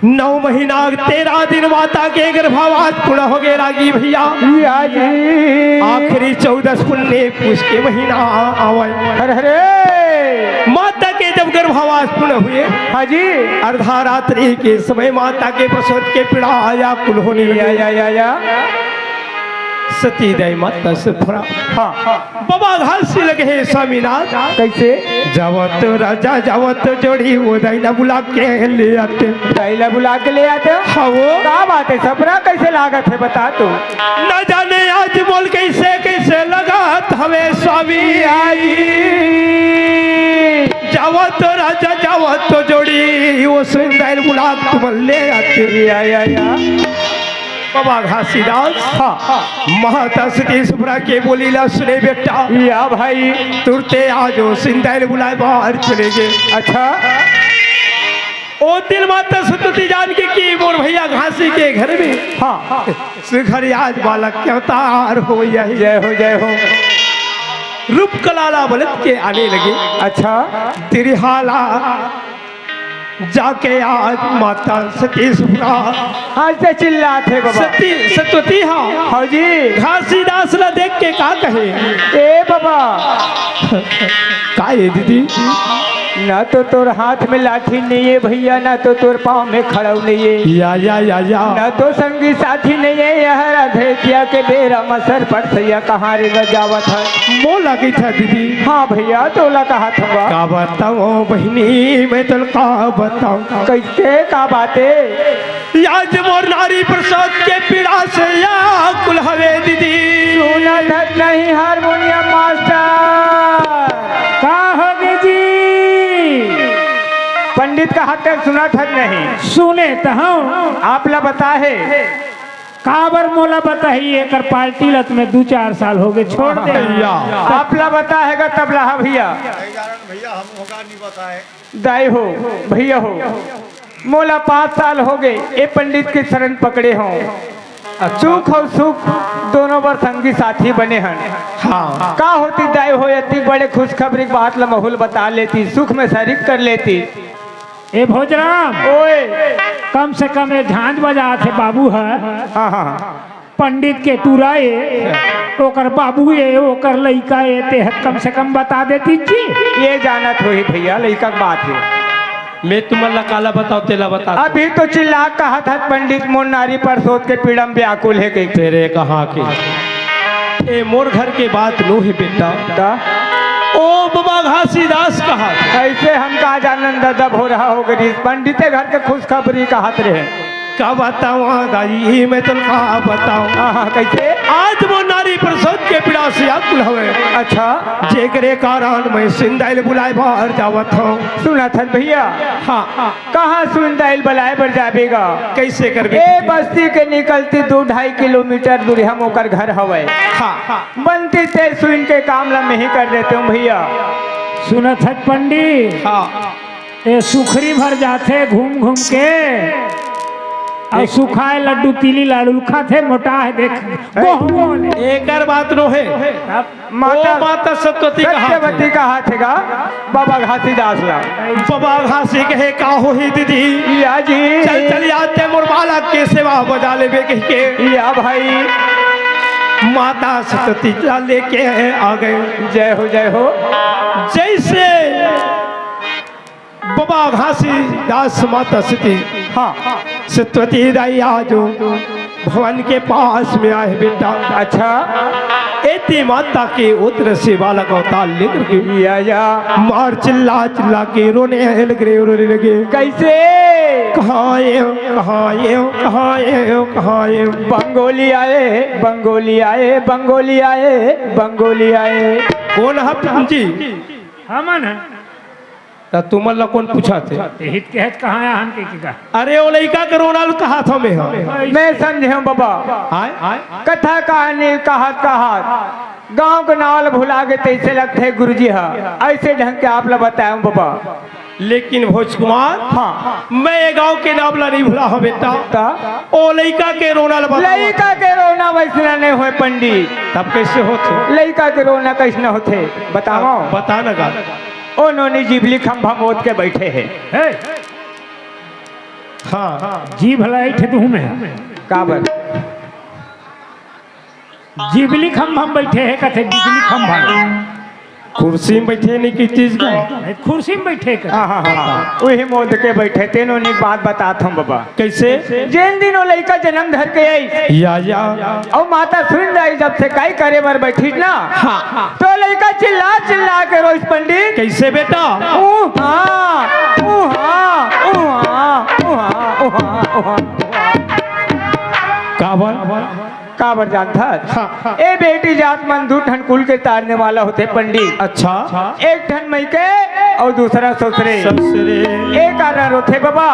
नौ महीना तेरह दिन माता के गर्भवास पूर्ण हो गे रागी भैया। या जी। आखिरी चौदस पुन्नी पूस के महीना आवय। अरे, अरे। माता के जब गर्भवास पूर्ण हुए, हाँ जी। अर्धा रात्रि के समय माता के प्रसव के पीड़ा या कुल होने लगे। या, या, या, या। सती दाई माता सुभ्रा। हाँ। बबा घासी लगे हे स्वामीनाथ। कइसे? जावत राजा जावत जोड़ी, वो दाई ला बुला के ले आते। दाई ला बुला के ले आते? हाँ वो। का बात हे सुभ्रा, कइसे लागत हे बता तो। न जाने आज मोला कइसे कइसे लगत हवे स्वामी। आई। जावत राजा जावत जोड़ी, वो सुंदर बुला के तुमन ले आते। या, या, या। बबा घासीदास। हाँ। माता सती सुभ्रा के बोली ला सुने बेटा। या भाई। तुरते आज वो सिंदाइल बुलाए बाहर चले गे। अच्छा। ओ दिन माता सती जान के कि मोर भइया घासी के घर में। हाँ। सुघर आज बालक के अवतार हो यही। जय हो, जय हो। रूप कला ला बलत के आने लगे। अच्छा। तिरिहाला जाके आज माता सती सुभ्रा। आज से चिल्लात हे बबा। सती, सतवती हाँ। हाँ जी। घासीदास ला देख के का कहे? ए बबा। का हे दीदी? ना तो तोर हाथ में लाठी नइ हे भइया, ना तो तोर पाँव में खड़ाऊ नइ हे। या, या, या, या। ना तो संगी साथी नइ हे, यह राधेतिया के बेरा म सर पट सैया कहाँ रे ग जावत हे? मोला कहिथे दीदी। हाँ भइया, तोला कहा थंगा। का बतावंव बहिनी, मैं तोला का बतावंव। कइसे, का बात हे? आज मोर नारी प्रसव के पीड़ा से या कुल हवे दीदी। सुनत हस नहीं हारमोनियम मास्टर? का होगे जी? पंडित कहाथे सुनत हस नहीं? सुने त हंव। आप ला बताहे। काबर मोला बताही, एकर पार्टी ला त मैं दू चार साल होगे छोड़ दे। भइया। आप ला बताहे गा तब ला, हाँ भइया। भइया, हम होगा नहीं बताए। दाई हो, भइया हो, मोला पाँच साल होगे, ए पंडित के शरण पकड़े हंव। अच्छा। दुख अउ सुख दोनों बर संगी साथी बने हन। हाँ। का होतिस दाई हो, अतिक बड़े खुशखबरी के बात ला महूं ल बता लेतिस, सुख में शरीक कर लेतिस। ए भोजराम, ओए। कम से कम ए झांझ बजात हे बाबू ह। हाँ, हाँ, हाँ। पंडित के टूरा ए, ओकर बाबू ए, ओकर लइका ए, तेह त कम से कम बता देतिस जी। ए जानत होही भइया, लइका के बात हे। मैं तुमन ला काला बतावंव, तेला बता। अभी तो चिल्ला कहत हस पंडित, मोर नारी प्रसव के पीड़ा म व्याकुल हे कहिके। तेरे कहाँ के? ए मोर घर के बात नोहे बेटा। त? ओ बबा घासीदास कहत। अइसे हम का जानन दादा, भोरहा होगे रिहिस, पंडिते घर के खुशखबरी कहत रहे। का बतावंव दाई, मैं तोला का बतावंव। हाँ, हाँ, कइसे? आज मोर नारी प्रसव के पीड़ा से व्याकुल हवे। अच्छा। जेकरे कारण मैं सिंदाइल बुलाए बाहर जावत हंव। सुनत हस भइया? हाँ। कहाँ सिंदाइल बुलाए बर जाबे गा? कइसे करबे? ए बस्ती के निकलती दू ढाई किलोमीटर दूरिहा म ओकर घर हवय। हाँ। बनतिस ते सुन के काम ला मैं ही कर देतेंव भइया। सुनत हस पंडित? हाँ। ए सुखरी भर जाथे घूम घूम के, अउ एक सुखाए लड्डू तिली लाडू ल खाथे, मोटाहे देख। गोहमोन। एकर बात नोहे। अब माता ओ माता सतवती कहाथे। सत्यवती कहाथे गा, बबा घासीदास ला। बबा घासी कहे, का होही दीदी? या जी। चल, चल आते मोर बालक के सेवा बजा लेबे कहिके। या भाई। माता सतवती ला लेके आ गे। जय हो, जय हो। जइसे बबा घासीदास माता सती। हाँ। सतवती दाई आज भवन के पास में आए बेटा। अच्छा। एती माता के उदर से बालक अवतार लेकर के या, या। मार चिल्ला चिल्ला के रोने लग रहे, रोने लगे। कइसे? कहाँ ए, कहाँ ए, कहाँ ए, कहाँ ए? बंगोली आए, बंगोली आए, बंगोली आए, बंगोली आए। कोन ह जी? हमन ह। त तुमन ला कोन पूछत हे? हित के हच कहाँ आहन के, के का? अरे, ओ लइका के रोना ल कहाथंव मैं ह। मैं समझेंव बबा। आय? कथा कहानी कहत कहत गाँव के नाव ल भुला गे तइसे लगथे गुरुजी ह। अइसे ढंग के आप ला बताएंव बबा। लेकिन भोज कुमार, हाँ। मैं ए गाँव के नाव ला नइ भुलाहंव बेटा। त? ओ लइका के रोना ल बतावंव। लइका के रोना वइसना नइ होय पंडित। तब कइसे होथे? लइका के रोना कइसना होथे? बतावंव। बता न गा। ओ नोनी जीभ ल खंभा म ओत के बइठे हे। हे। हाँ। जीभ ल अइठ दूहूँ मैं। काबर? जीभ ल खंभा म बइठे हे, कथे बिजली खंभा। कुर्सी में बैठे नहीं की चीज का? नहीं, कुर्सी में बैठे कर। हाँ, हाँ, हाँ, हाँ। वही मोद के बैठे, तेनो नी बात बतात हूँ बाबा। कैसे? जेन दिन वो लइका जन्म धर के आई, या, या। और माता सुन जाई जब से काई करे बर बैठी ना, हाँ। तो लइका चिल्ला चिल्ला के रोइस पंडित। कैसे बेटा? ऊ हाँ, ऊ हाँ, ऊ हाँ, ऊ हाँ, ऊ हाँ, ऊ हाँ। काबर? काबर जानथस? हाँ, हाँ। ए बेटी जात मन दू ठन कुल के तारने वाला होथे पंडित। अच्छा। एक ठन मइके अउ दूसरा ससुरे। ससुरे। ए कारण होथे बाबा,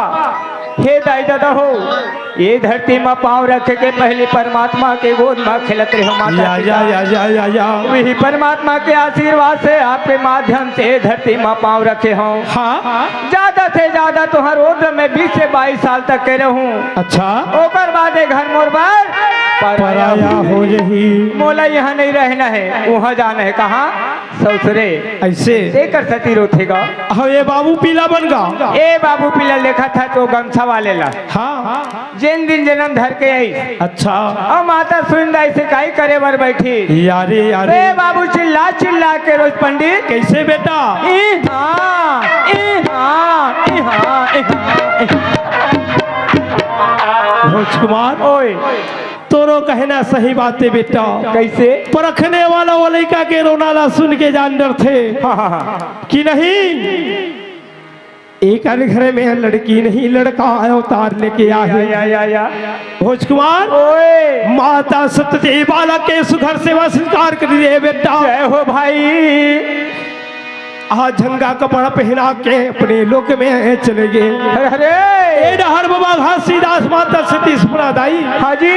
हे दाई ददा हो, ये धरती म पाँव रखे के पहली परमात्मा के गोद म खेलत रहे हो माता या, पिता। या, या, या, या, या। वही परमात्मा के आशीर्वाद से आपके माध्यम से धरती म पाँव रखे हो। हाँ। ज्यादा से ज्यादा तुहर उम्र में बीस से बाईस साल तक के रहूं। अच्छा। ओकर बाद ए घर मोर बर पराया पराया हो। हो जही। मोला यहाँ नहीं रहना है, वहाँ जाना है। कहाँ? ससुरे। ऐसे? तेकर सती रोथे गा। हाँ, ये बाबू पीला बन गा। ए बाबू पीला लेखा था तो गमछा वाले ला। हाँ। जेन दिन जन्म धर के आई। अच्छा। अब माता सुन दाई से काई करे बर बैठी। यारे, यारे। ए बाबू चिल्ला चिल्ला के रोइस पंडित। कैसे बेटा? ई हाँ, ई हाँ, ई हाँ, ई हाँ, ई हाँ। भोज कुमार। ओए। तोरो कहना सही बात है बेटा। कैसे? परखने वाला वो लइका के रोना ला सुन के जान डरथे। हाँ, हाँ, हाँ। कि नहीं? एक अरे घर में लड़की नहीं, लड़का अवतार लेके आ हे। या, या, या। भोज कुमार, ओए। माता सती बालक के सुघर सेवा संस्कार कर दे बेटा। जय हो भाई। आज झंगा कपड़ा पहना के अपने लोक में चले गए। अरे, अरे। ए डहर बाबा घासीदास माता सती सुपना दाई। हाँ जी।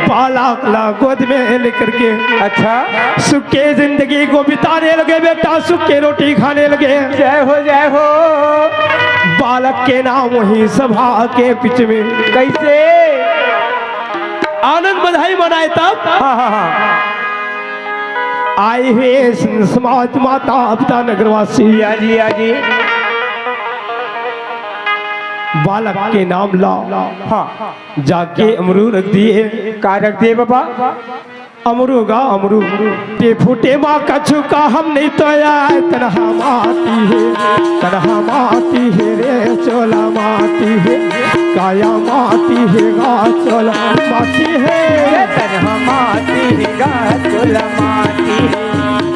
बालक ला गोद में लेकर के अच्छा। सुख के जिंदगी को बिताने लगे बेटा, सुख के रोटी खाने लगे। जय हो, जय हो। बालक के नाम वही सभा के बीच में कैसे? आनंद बधाई मनाए तब हाँ, हाँ, हाँ। आए हुए संत समाज माता पिता नगरवासी। या जी, या जी। बालक के नाम ला। हाँ। जाके अमरू रख दिए। का रख दिए बाबा? अमरू गा अमरू। ते फूटे माँ कछु का हम नहीं तो आए, तनहा माटी है, तनहा माटी है रे चोला माटी है, काया माटी है गा चोला माटी है। ये तनहा माटी है गा चोला माटी है,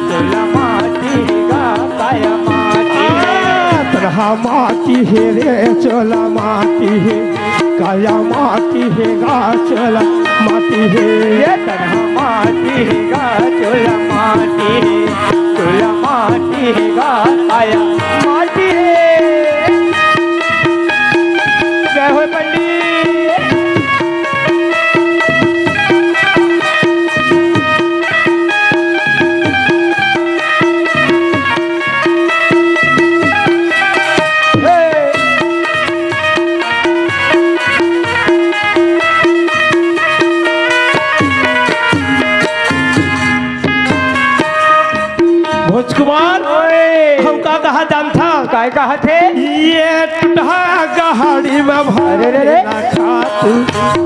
चोला माटी है गा काया माटी है। आ, तनहा माटी है रे चोला माटी है। काया माटी हे गा चोला माटी हे। ये तनहा माटी हे गा चोला माटी हे। चोला माटी हे गा काया माटी हे। जय हो पंडित। भोज कुमार, ओए। हम का कहा जानथा? काय कहा थे? ये टूटहा गहाड़ी में अरे रे रे। भरेला खातू,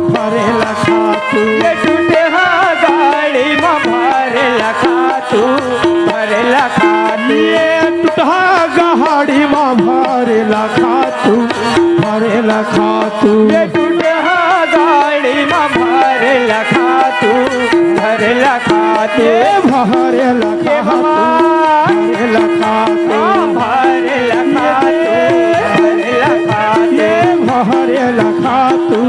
भरेला खातू। ये टूटहा गाड़ी में भरेला खातू, भरेला खातू। ये टूटहा गहाड़ी में भरेला खातू, भरेला खातू। ये टूटहा गाड़ी में भरेला खातू, भरेला खातू। ये भरेला ए खातू, बाबा। भरेला खातू। हाँ, भरेला खातू, भरेला खातू। ये भरेला खातू,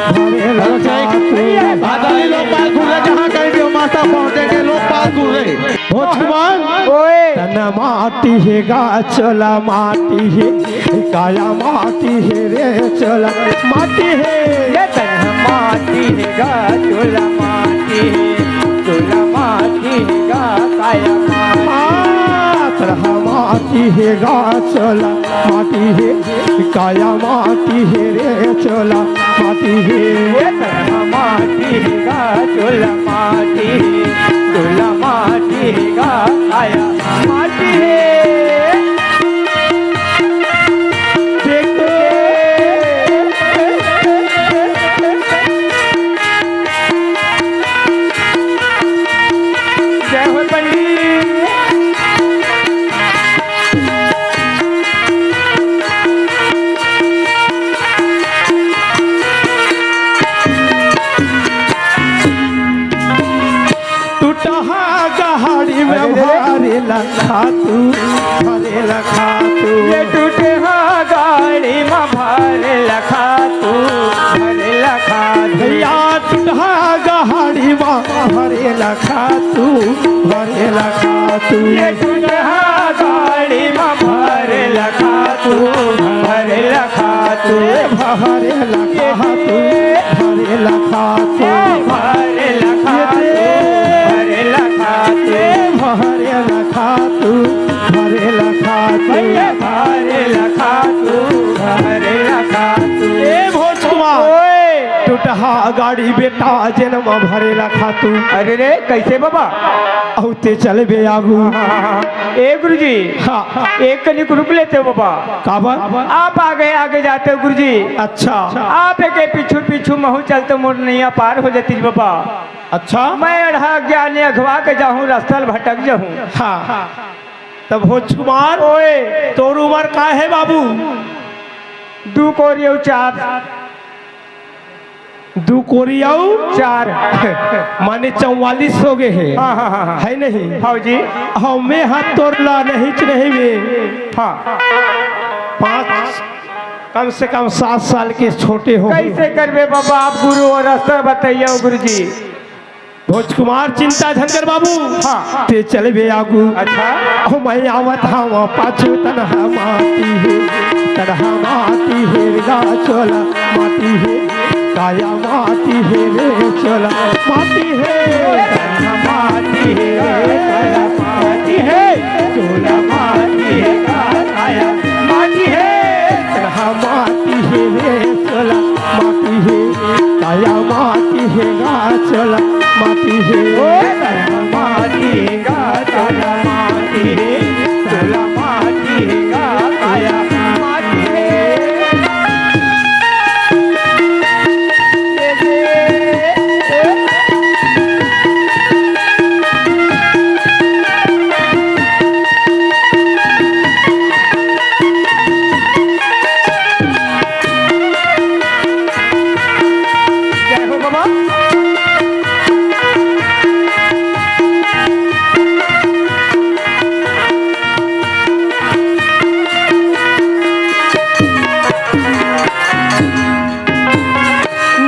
भरेला खातू। बादली लोग पास घूरे, जहाँ कहीं भी माता पहुँचेंगे, लोग पास घूरे। भोज कुमार, ओए। तन माटी हे गा चोला माटी हे, काया माटी हे रे चोला माटी हे। ये तन माटी हे गा चोला माटी हे, चोला माटी हे गा काया माटी। आ, तरह माटी हे गा चोला माटी हे, काया माटी हे रे चोला माटी हे। ये तरह माटी हे गा चोला माटी हे, चोला माटी हे गा काया माटी हे। देखो। जय हो पंडित। भरे ला खा तू, भरे ला खा तू। ये टूटहा गाड़ी म भरे ला खा तू, भरे ला खा तू। या टूटहा गाड़ी म भरे ला खा तू, भरे ला खा तू। ये टूटहा गाड़ी म भरे ला खा तू, भरे ला खा तू। भरे ला खा तू, भरे ला खा तू। भरे ला खा तू, भरे ला खा तू। भरे ला खा तू, भरे ला खा तू। भैया भरे ला खा तू, भरे ला खा तू। ए भोज कुमार, ओए। टूटहा गाड़ी बेटा जेन म भरे ला खा तू। अरे रे, कैसे बाबा? अउ ते चलबे आगू। हाँ, हाँ, हाँ। ए गुरुजी, हाँ। एक कनिक रुक लेते बाबा। काबर? आप आगे आगे जाते गुरुजी। अच्छा। आप के पीछू पीछू महू चलते मोर नैया पार हो जाती बाबा। अच्छा। मैं अड़हा ज्ञानी अघवा के जाहूँ, रास्ता ल भटक जाहूँ। हाँ। तब भोज कुमार, ओए। तोर उमर का हे बाबू? दू कोरी अउ चार। दू कोरी अउ चार। माने चौवालीस हो गए हे। हाँ, हाँ, हाँ, हाँ। हे नहीं? हाँ जी। हाँ, मैं हा तोर ला नहीं च नहीं बे। हाँ। पाँच, कम से कम सात साल के छोटे हो। कैसे करबे बाबा, आप गुरु अउ रास्ता बताइए गुरुजी। भोज कुमार, चिंता झन कर बाबू। हाँ। ते चलबे आगू। अच्छा। अहो मैं आवत हँव पाछू, तनहा माटी हे, तनहा माटी हे, गा चोला माटी हे, काया माटी हे रे चोला माटी हे। तनहा माटी हे, काया माटी हे, चोला माटी हे, काया माटी हे। तनहा माटी हे रे चोला माटी हे, काया माटी हे गा चोला माटी हे। ओ तनहा माटी हे गा चोला माटी हे, चोला माटी हे गा काया माटी हे। जय हो बाबा।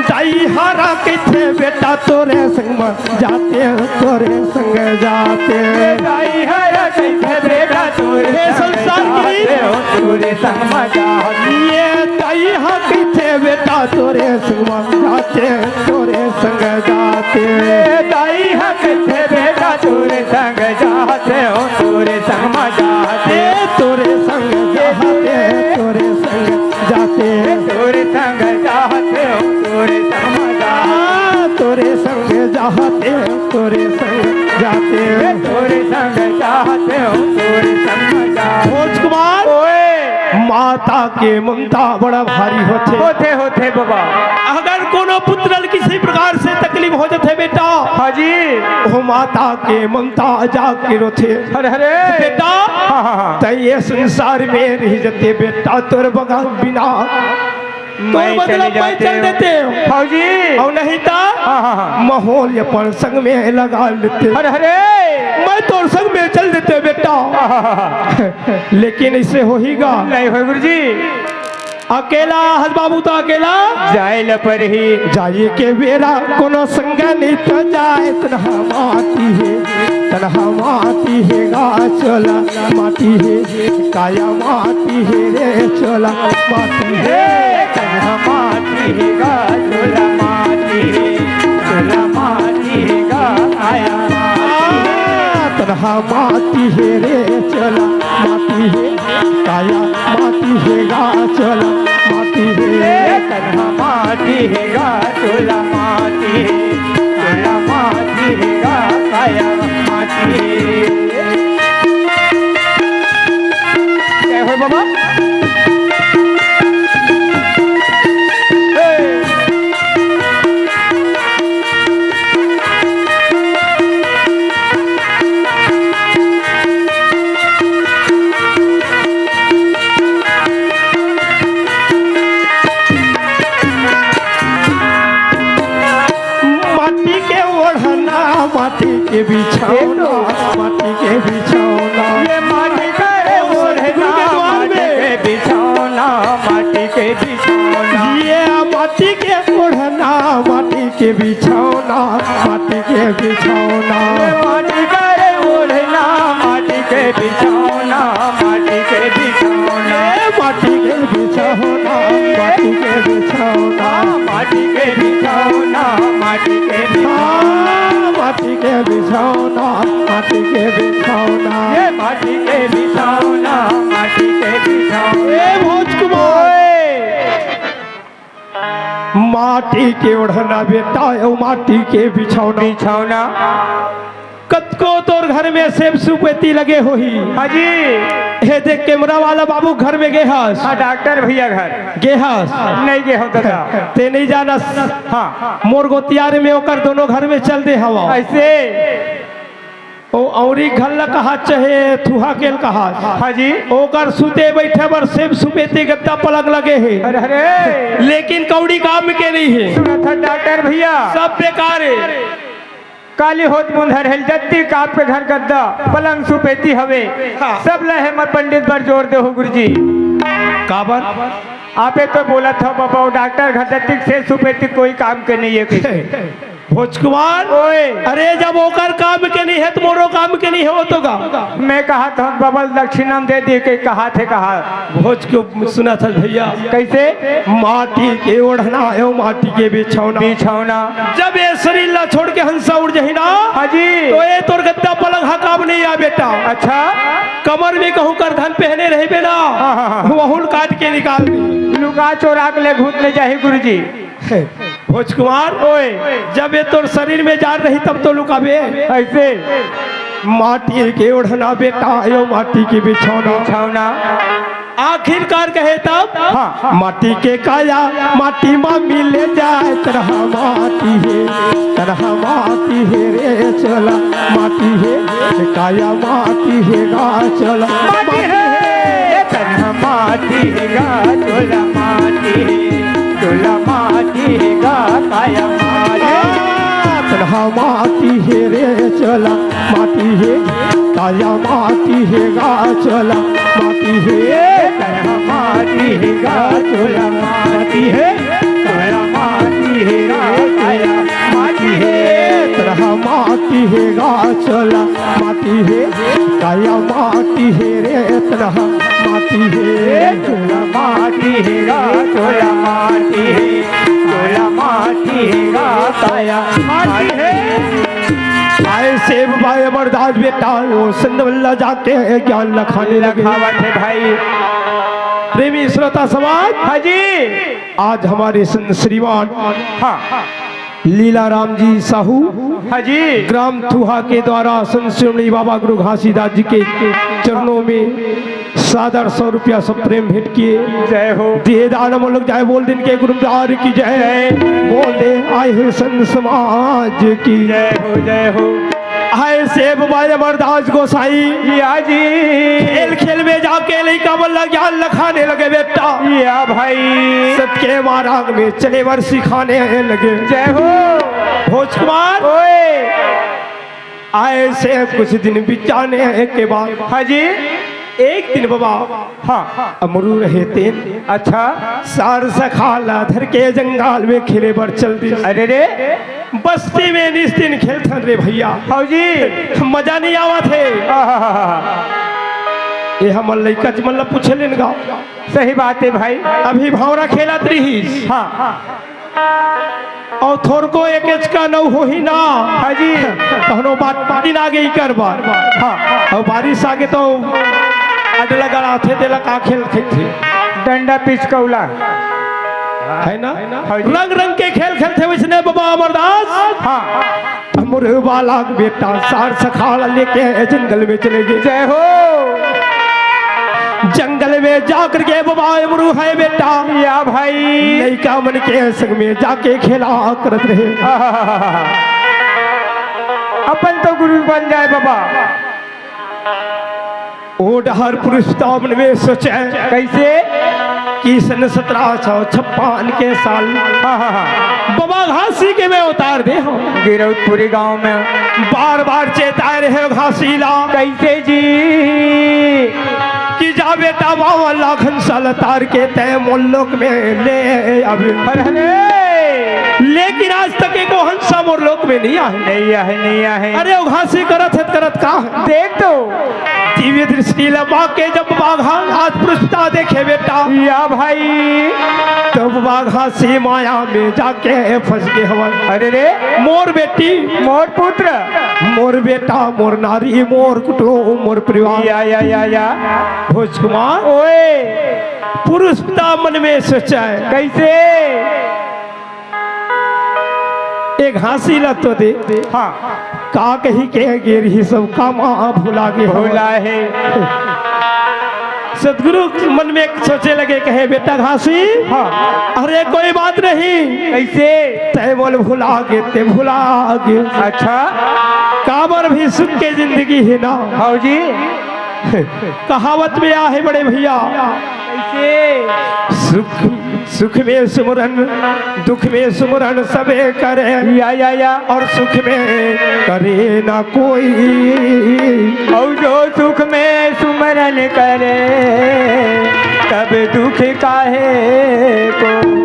दाई हरा कहिथे बेटा तोरे संग म जाते हो, तोरे संग जाते। दाई हरा कहिथे बेटा तोरे हे संग संसार के जाते हो, तोरे संग म जाते। ये दाई हा कहिथे बेटा तोरे संग म जाते, तोरे संग जाते। दाई हा कहिथे बेटा तोरे संग जाते हो, तोरे संग म जाते। ए, तोरे संग जाते, तोरे संग जाते। तोरे संग जाते हो, तोरे संग म जाते। हाँ, तोरे संग जाते हो, तोरे संग जाते। तोरे संग जाते हो, तोरे संग म जाते। भोज कुमार, ओए। माता के ममता बड़ा भारी होथे। होथे, होथे बाबा। अगर कोनो पुत्र ल किसी प्रकार से तकलीफ हो जाथे बेटा, हाँ जी। वो माता के ममता जाके रोथे। अरे, अरे। बेटा, हाँ, हाँ, हाँ। तैं ये संसार में रहि जाते बेटा, तोर बगा बिना, तोर मैं बदला चले मैं जाते चल हो। देते हो। हाँ जी। अउ नहीं ता, हाँ, हाँ, हाँ। महूँ ल अपन संग में लगा लेते। अरे, अरे। मैं तोर संग में चल देते बेटा। हाँ, हाँ, हाँ, हाँ। लेकिन ऐसे होही गा? नहीं होय गुरुजी। अकेला हस बाबू त अकेला जाए ल परही। जाए के बेरा कोनो संग नइ त जाए, तनहा माटी हे, तनहा माटी हे गा चोला माटी हे, काया माटी हे रे चोला माटी हे। तनहा माटी हे गा चोला माटी हे, चोला माटी हे गा काया माटी हे। तनहा माटी हे रे चोला माटी हे, काया माटी हे गा चोला माटी हे। ए तनहा माटी हे गा चोला माटी हे, काया माटी हे गा काया माटी हे। जय हो बाबा। ए। माटी के ओढ़ना, माटी के बिछौना, माटी के के बिछौना, माटी के बिछौना। ए माटी का रे ओढ़ना, माटी के बिछौना, माटी के बिछौना। ए माटी के बिछौना, माटी के बिछौना। हाँ, माटी के बिछौना, माटी के बिछौना। हाँ, माटी के बिछौना, माटी के बिछौना। ए माटी के बिछौना, माटी के बिछौना। ए भोज कुमार। ओए। माटी के ओढ़ना बेटा, अउ माटी के बिछौना। बिछौना। कतको तोर घर में सेब सुपेती लगे होही। हाँ जी। हे देख, कैमरा वाला बाबू घर में गे हस? हाँ, डॉक्टर भैया घर। गे हस? नहीं गे हँव दादा। ते नहीं जानस? हाँ। मोर गोतियार में ओकर दोनों घर में चल दे हवा। ऐसे? ओ औरी घर ला कहा, चाहे थुहा के ल कहा। हाँ जी। ओकर सुते बैठे बर सेब सुपेती गद्दा पलंग लगे हे। अरे, अरे। लेकिन कौड़ी काम के नहीं हे। सुनत हस डॉक्टर भैया। सब बेकार हे। काली होत मुंधर हेल जत्ती काप के घर गद्दा पलंग सुपेती हवे। हाँ। सब लहे मत पंडित बर जोर देहू गुरुजी। काबर? आपे तो बोलत हव बाबा, वो डॉक्टर घर जत्ती सेब सुपेती कोई काम के नहीं हे कहीं। भोज कुमार। ओए। अरे, जब ओकर काम के नहीं हे, त मोरो काम के नहीं हे, वो तो गा। मैं कहा था, बबल दक्षिणा दे दी के कहा थे, कहा। भोज को सुनत हस भैया। कैसे? माटी के ओढ़ना हे, माटी के बिछौना। बिछौना। जब ये शरीर ला छोड़ के हंसा उड़ जाही ना, हाँ जी। तो ये तोर गद्दा पलंग हा काम नहीं आ बेटा। अच्छा। कमर में कहूँ करधन पहने रहिबे ना, हाँ, हाँ, हाँ। वहुन काट के निकाल दी। लुका चोरा के ले घूमने जाही गुरुजी। भोज कुमार, ओए। जब ये तोर शरीर में जान रही तब तो लुकाबे। ऐसे? माटी के ओढ़ना बेटा, अउ माटी के बिछौना। बिछौना। आखिरकार कहे तब? हाँ। माटी के काया माटी मा मिले जाए, तरह माटी हे, तरह माटी हे रे चोला, माटी हे, काया माटी हे गा चोला। माटी हे, तन माटी हे गा चोला माटी हे, चोला माटी हे गा काया माटी। आ, तन माटी हे रे चोला माटी हे, काया माटी हे गा चोला माटी हे। तन माटी हे गा चोला माटी हे, काया माटी हे गा काया माटी हे। तरह माटी हे गा चोला माटी हे, काया माटी हे रे, तरह माटी हे। चोला माटी हे गा चोला माटी हे, चोला माटी हे गा काया माटी हे। आए सेब बाय अमरदास बेटा, वो संत वल्ला जाके ज्ञान लखाने लगे। लखावत हे भाई। प्रेमी श्रोता समाज, हाँ जी। आज हमारे संत श्रीमान हाँ। लीला राम जी साहू, हाँ जी। ग्राम थुहा के द्वारा संत शिरोमणि बाबा गुरु घासीदास जी के चरणों में सादर सौ रुपया सब प्रेम भेंट किए। जय हो। दिए दान हम लोग जाए बोल दिन के गुरुदार की जय। जय। बोल दे आए हुए संत समाज की। जय हो, जय हो। आए सेब बाय अमरदास गोसाई। या जी। खेल खेल में जाके लइका मन ला ज्ञान लखाने लगे बेटा। या भाई। सत के मार्ग में चले बर सिखाने लगे। जय हो। भोज कुमार। ओए। आए से कुछ दिन बिताने के बाद। हाँ जी। एक दिन बाबा हाँ। अमरू रहे तेन। अच्छा। सार सखा ला धर के जंगल में खेले बर चल दिस। अरे रे। बस्ती में निस दिन खेलथन रे भैया। हाँ जी। मजा नहीं आवत हे। आहाहाहा। ये हमर लइका मन ला पूछे लेन गा। सही बात हे भाई। अभी भौंरा खेलत रहिस। हाँ। अउ थोरको एकेच का नव होही ना। हाँ जी। तहनो बात पानी ना गे इकर बर। हाँ। अउ बारिश आगे तो अडला गड़ाथे, तेला का खेल खेलथे? डंडा पिचकौला। है ना? हाँ जी। रंग रंग के खेल खेलथे वैसने बाबा अमरदास। हाँ। अमरू वाला बेटा सार सखा ला लेके जंगल में चले गे। जय हो। जंगल में जाकर के बाबा अमरू है बेटा। या भाई। लइका मन के संग में जाके खेला करत रहे। आहाहाहा। अपन तो गुरु बन जाए बाबा। ओ डहर पुरुष तामन में सोचे। कैसे? कि सन सतरा सौ छप्पन के साल हाँ, हाँ, हाँ। बाबा घासी के में उतार दे हो। गिरौदपुरी गांव में। बार बार चेताए रहे घासी ला। कैसे जी? कि जा बेटा बावन लाखन साल तार के तय मोल लोक में ले अब। अरे, अरे। लेकिन आज तक एको हंसा मोर लोक में नहीं आहे। नहीं आहे, नहीं आहे। अरे, ओ घासी करत हे, करत का हे? देख तो। दिव्य दृष्टि लमा के जब बाघा हाथ पृष्ठा देखे बेटा, या भाई। तब बाघा से माया में जाके फंस गए हवन। अरे रे। मोर बेटी, मोर पुत्र। मोर बेटा, मोर नारी, मोर कुटुंब, मोर परिवार। या, या, या, या। भोज कुमार। ओए। पुरुष पिता मन में सोचा है। कैसे? एक घासी ला तो दे। हाँ। का कही के गे रही सब काम भुला गे। भुला हे। सतगुरु मन में सोचे लगे, कहे, "बेटा घासी, हाँ। अरे कोई बात नहीं।" कैसे? तय मोल भुला गे, ते भुला गे। अच्छा। काबर भी सुख के जिंदगी हे ना। हाँ जी। कहावत में आहे बड़े भैया, कैसे? सुख, सुख में सुमरन, दुख में सुमरन सबे करे। या, या, या। और सुख में करे ना कोई। और जो सुख में सुमरन करे, तब दुख काहे को।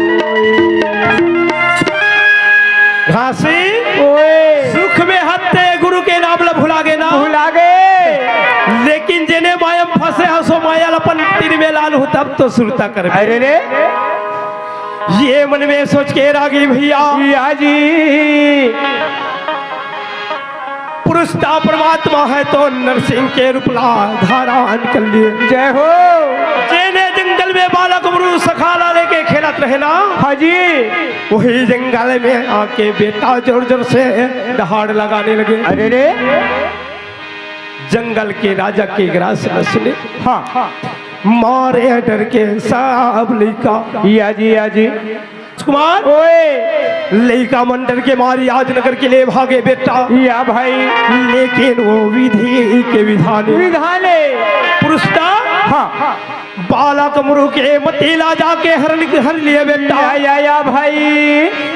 घासी, ओए। सुख में हत्ते गुरु के नाम ला भुला गे ना। भुला गे। लेकिन जेने माया में फंसे हस, ओ माया ला अपन तीर में लान हो, तब तो सुरता करबे। अरे रे। ये मन में सोच के रागी भैया। या जी। पुरुष ता परमात्मा हे तो नरसिंह के रूप ला धारण कर लिए। जय हो। जेने जंगल में बालक अमरू सखा ला लेके खेलत रहे ना। हाँ जी। वही जंगल में आके बेटा जोर जोर से दहाड़ लगाने लगे। अरे रे। जंगल के राजा के ग्रास न सुने। हाँ। मारे डर के सब लइका। या जी, या जी। कुमार, ओए। लइका मन डर के मारी आज नगर के लिए भागे बेटा। या भाई। लेकिन वो विधि के विधाने। विधाने। पुरुष ता हाँ। बालक अमरू के मती ला जाके हरण, हर लिए बेटा। या, या, या भाई।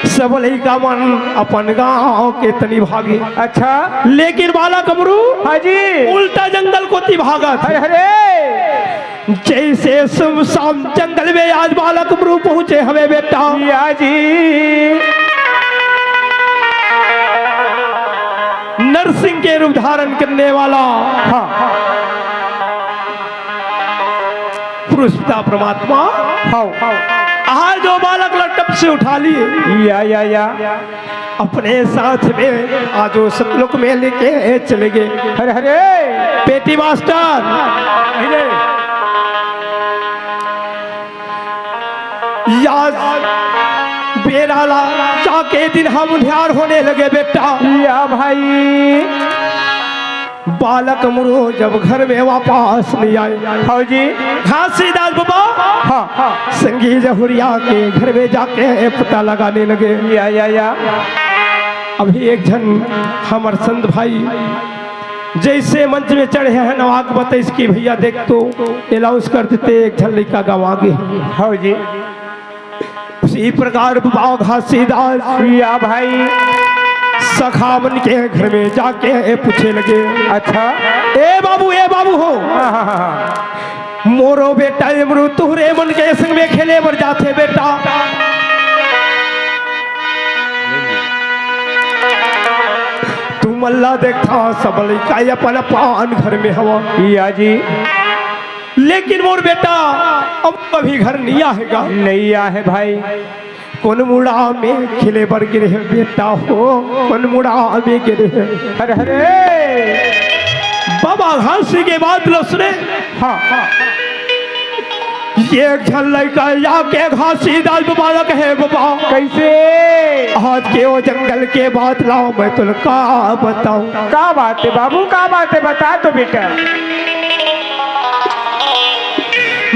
सब लइका मन अपन गांव के तनी भागे। अच्छा। लेकिन बालक अमरू हाँ जी। उल्टा जंगल कोती भागत। अरे, अरे। जैसे सुनसान जंगल में आज बालक अमरू पहुंचे हवे बेटा। या जी। नरसिंह के रूप धारण करने वाला हाँ। पुरुष पिता परमात्मा हाँ। आज वो बालक ला टप से उठा लिए। या, या, या। अपने साथ में आज वो सतलोक में लेके चले गए। हरे, हरे। पेटी मास्टर। या बेरा ला जाके दिन हम उधियार होने लगे बेटा। या भाई। बालक अमरू जब घर में वापस नहीं आए। हाँ जी। घासीदास बाबा हाँ। संगी जहुरिया के घर में जाके पता लगाने लगे। या, या, या। अभी एक झन हमर संत भाई जैसे मंच में चढ़े हैं, नवाक बतैस कि भैया देख तो अनाउंस कर देते, एक झन लइका गवा गे। हाँ जी। उसी प्रकार बाबा घासीदास या भाई। सखा मन के घर में जाके पूछे लगे। अच्छा। ए बाबू, ए बाबू हो। हाँ, हाँ, हाँ, हाँ। मोरो बेटा अमरू तुहरे मन के संग में खेले बर जाथे बेटा। तू मन ला देखथा सब लइका अपन अपन घर में हवा। या जी। लेकिन मोर बेटा अब अभी घर नहीं आहे गा। नहीं आहे भाई। कोन मुड़ा में खेले बर गिरे हे बेटा हो, कोन मुड़ा में गिरे हे। हरे हरे। बाबा घासी के बात ल सुने। हाँ, हाँ। एक झन लइका आके घासीदास बाबा ल कहे, "बाबा, कैसे? आज के वो जंगल के बात ला मैं तोला का बताऊं?" का बात हे बाबू, का बात हे, बता तो बेटा।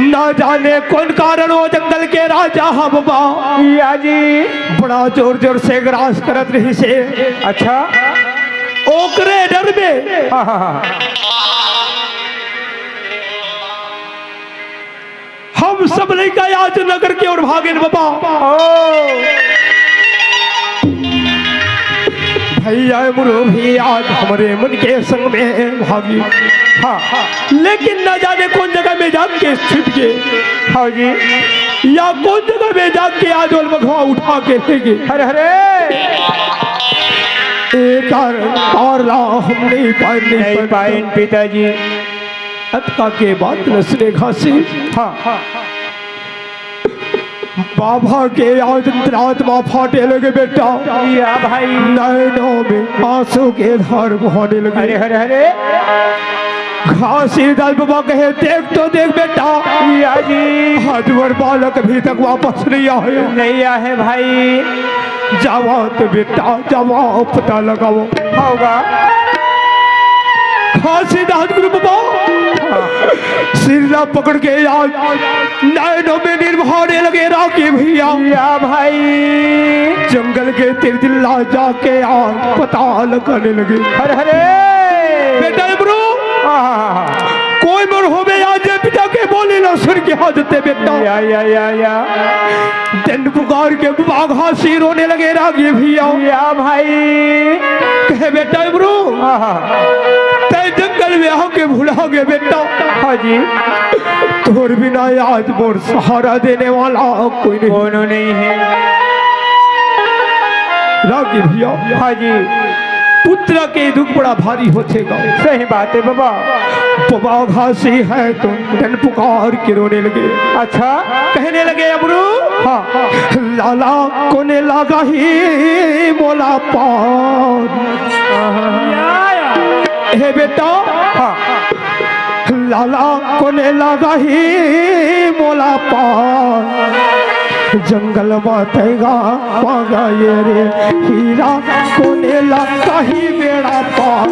ना जाने कोन कारण वो जंगल के राजा ह बाबा। या जी। बड़ा जोर जोर से ग्रास करत रहिसे। अच्छा। ओकरे डर में हाँ, हाँ, हाँ। हम सब लइका आज नगर के ओर भागेन बाबा। ओ। भैया अमरू भी आज हमरे मन के संग में भागी। हाँ। लेकिन न जाने कौन जगह में जाके छिप गे। हाँ जी। या कौन जगह में जाके आज ओला बघवा उठा के ले गे। अरे, अरे। एकर पार ला हम नहीं पाइन, नहीं पाइन, पिताजी। अतका के बात ल सुने घासी। हाँ, हाँ। बाबा के आज अंतरात्मा फाटे लगे बेटा। या भाई। नैनों में आंसू के धार बहाने लगे। अरे, अरे, अरे। घासीदास बाबा कहे, "देख तो देख बेटा।" या जी। आज मोर बालक अभी तक वापस नहीं आए। नहीं आए भाई। जावा तो बेटा, जावा, पता लगाओ। होगा। घासीदास गुरु बाबा। हाँ। सिर ला पकड़ के आज नैनों में नीर बहाने लगे रागी भैया। या भाई। जंगल के तीर दिल्ला जाके आज पता लगाने लगे। अरे, अरे। बेटा अमरू। हाँ, हाँ, हाँ। कोई मोर होवे आज जे पिता के बोली ला सुन के हाथ देते बेटा। या, या, या, या। डंड पुकार के बाघा सी रोने लगे रागी भैया। या भाई। कहे, "बेटा अमरू, हाँ, हाँ। तै जंगल में आके भुला गए बेटा।" हाँ जी। "तोर बिना आज मोर सहारा देने वाला कोई नहीं।" कोनो नहीं है। रागी भैया। हाँ जी। पुत्र के दुख बड़ा भारी होथे गा। सही बात है बाबा। बाबा घासी है तो डंड पुकार के रोने लगे। अच्छा। कहने लगे, "अमरू।" हाँ। "लाला कोने लागा ही मोला पार।" हे बेटा। हाँ। "लाला कोने लागा ही मोला पार, जंगल मा तैं गा मांगा ये रे, हीरा कोने लागा ही बेड़ा पार,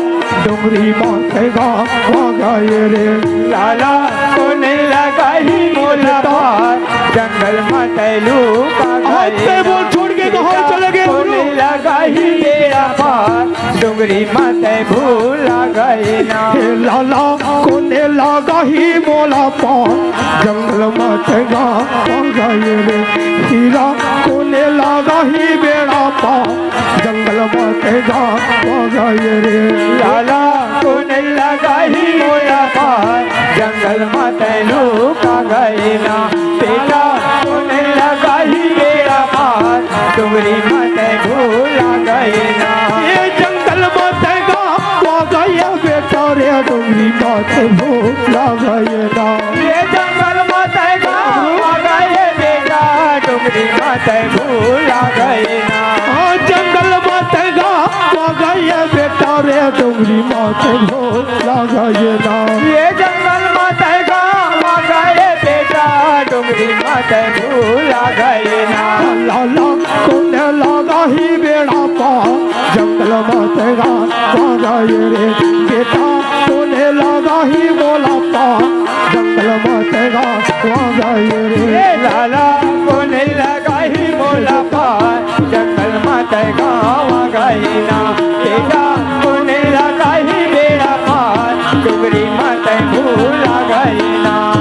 डोंगरी मा तैं गा मांगा ये रे।" लाला कोने लागा ही मोला पार, जंगल मा तैं लुका गा ये रे। बोल छोड़ के कहाँ चले गए हम लोग? कोने लागा ही बेड़ा पार, डोंगरी मा तैं भुला गए ना। हे लाला कोने लागा ही मोला पार, जंगल मा तैं गा मांगा ये रे, हीरा कोने लागा ही बेड़ा पार, जंगल मा तैं गा मांगा ये रे। लाला कोने लागा ही मोला पार, जंगल मा तैं लुका गए ना। बेटा कोने लागा ही बेड़ा पार, डोंगरी मा तैं भुला गए ना। ये जंगल मा तैं गा मांगा ये बेटा रे, डोंगरी मा तैं भुला गए ना। ये जंगल मा तैं गा मांगा ये बेटा, डोंगरी मा तैं भुला गए ना। हाँ, जंगल मा तैं गा मांगा ये बेटा रे, डोंगरी मा तैं भुला गए ना। ये जंगल मा तैं गा मांगा ये बेटा, डोंगरी मा तैं भुला गए ना। लाला कोने लागा ही बेड़ा पार, जंगल मा तैं गा मांगा ये रे, बेटा कोने लागा ही मोला पार, जंगल मा तैं गा मांगा ये रे। ए लाला कोने लागा ही मोला पार, जंगल मा तैं गा मांगा ये ना। बेटा कोने लागा ही बेड़ा पार, डोंगरी मा तैं भुला गए ना।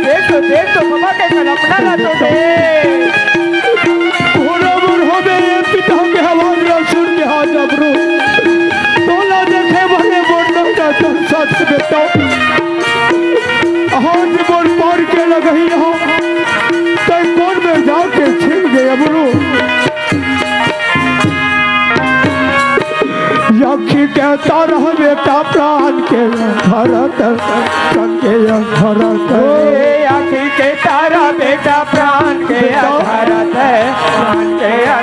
देख तो, देख तो, बाबा के कल्पना ला तो देख। घोड़ा मोर होबे, ये पिता के आवाज ला सुन के हाथ अमरू। तोला देखे भले मोर नौरा तन साथ बेटा। हाथ मोर पार के लगही हो, तै कोन में जाके छिप गए अमरू। आँखी के तारा बेटा प्राण के धरत, प्राण के धरत। ए, आँखी के तारा बेटा प्राण के बेटा। धरत, प्राण के धरत।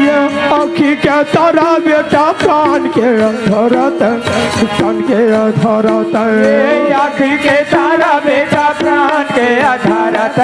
ये आँखी के तारा बेटा प्राण के धरत, प्राण के धरत। ए, आँखी के तारा बेटा प्राण के धरत,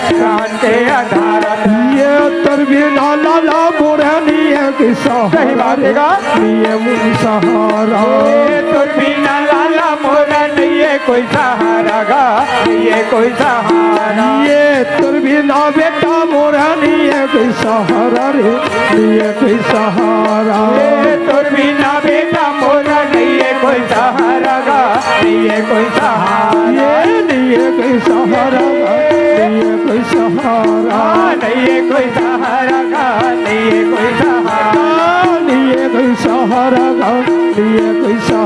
प्राण के धरत। ये तोर बिना लाला मोरे निये कोई सहारा। सही बात है गा। निये कोई सहारा। ये तोर बिना लाला मोरे निये कोई सहारा गा, निये कोई सहारा। ये तोर बिना बेटा मोरे निये कोई सहारा रे, निये कोई सहारा। ये तोर बिना बेटा मोरे निये कोई सहारा गा, निये कोई सहारा। ये निये कोई सहारा गा, निये कोई सहारा। हाँ, निये कोई सहारा गा, निये कोई सहारा। हाँ, निये कोई सहारा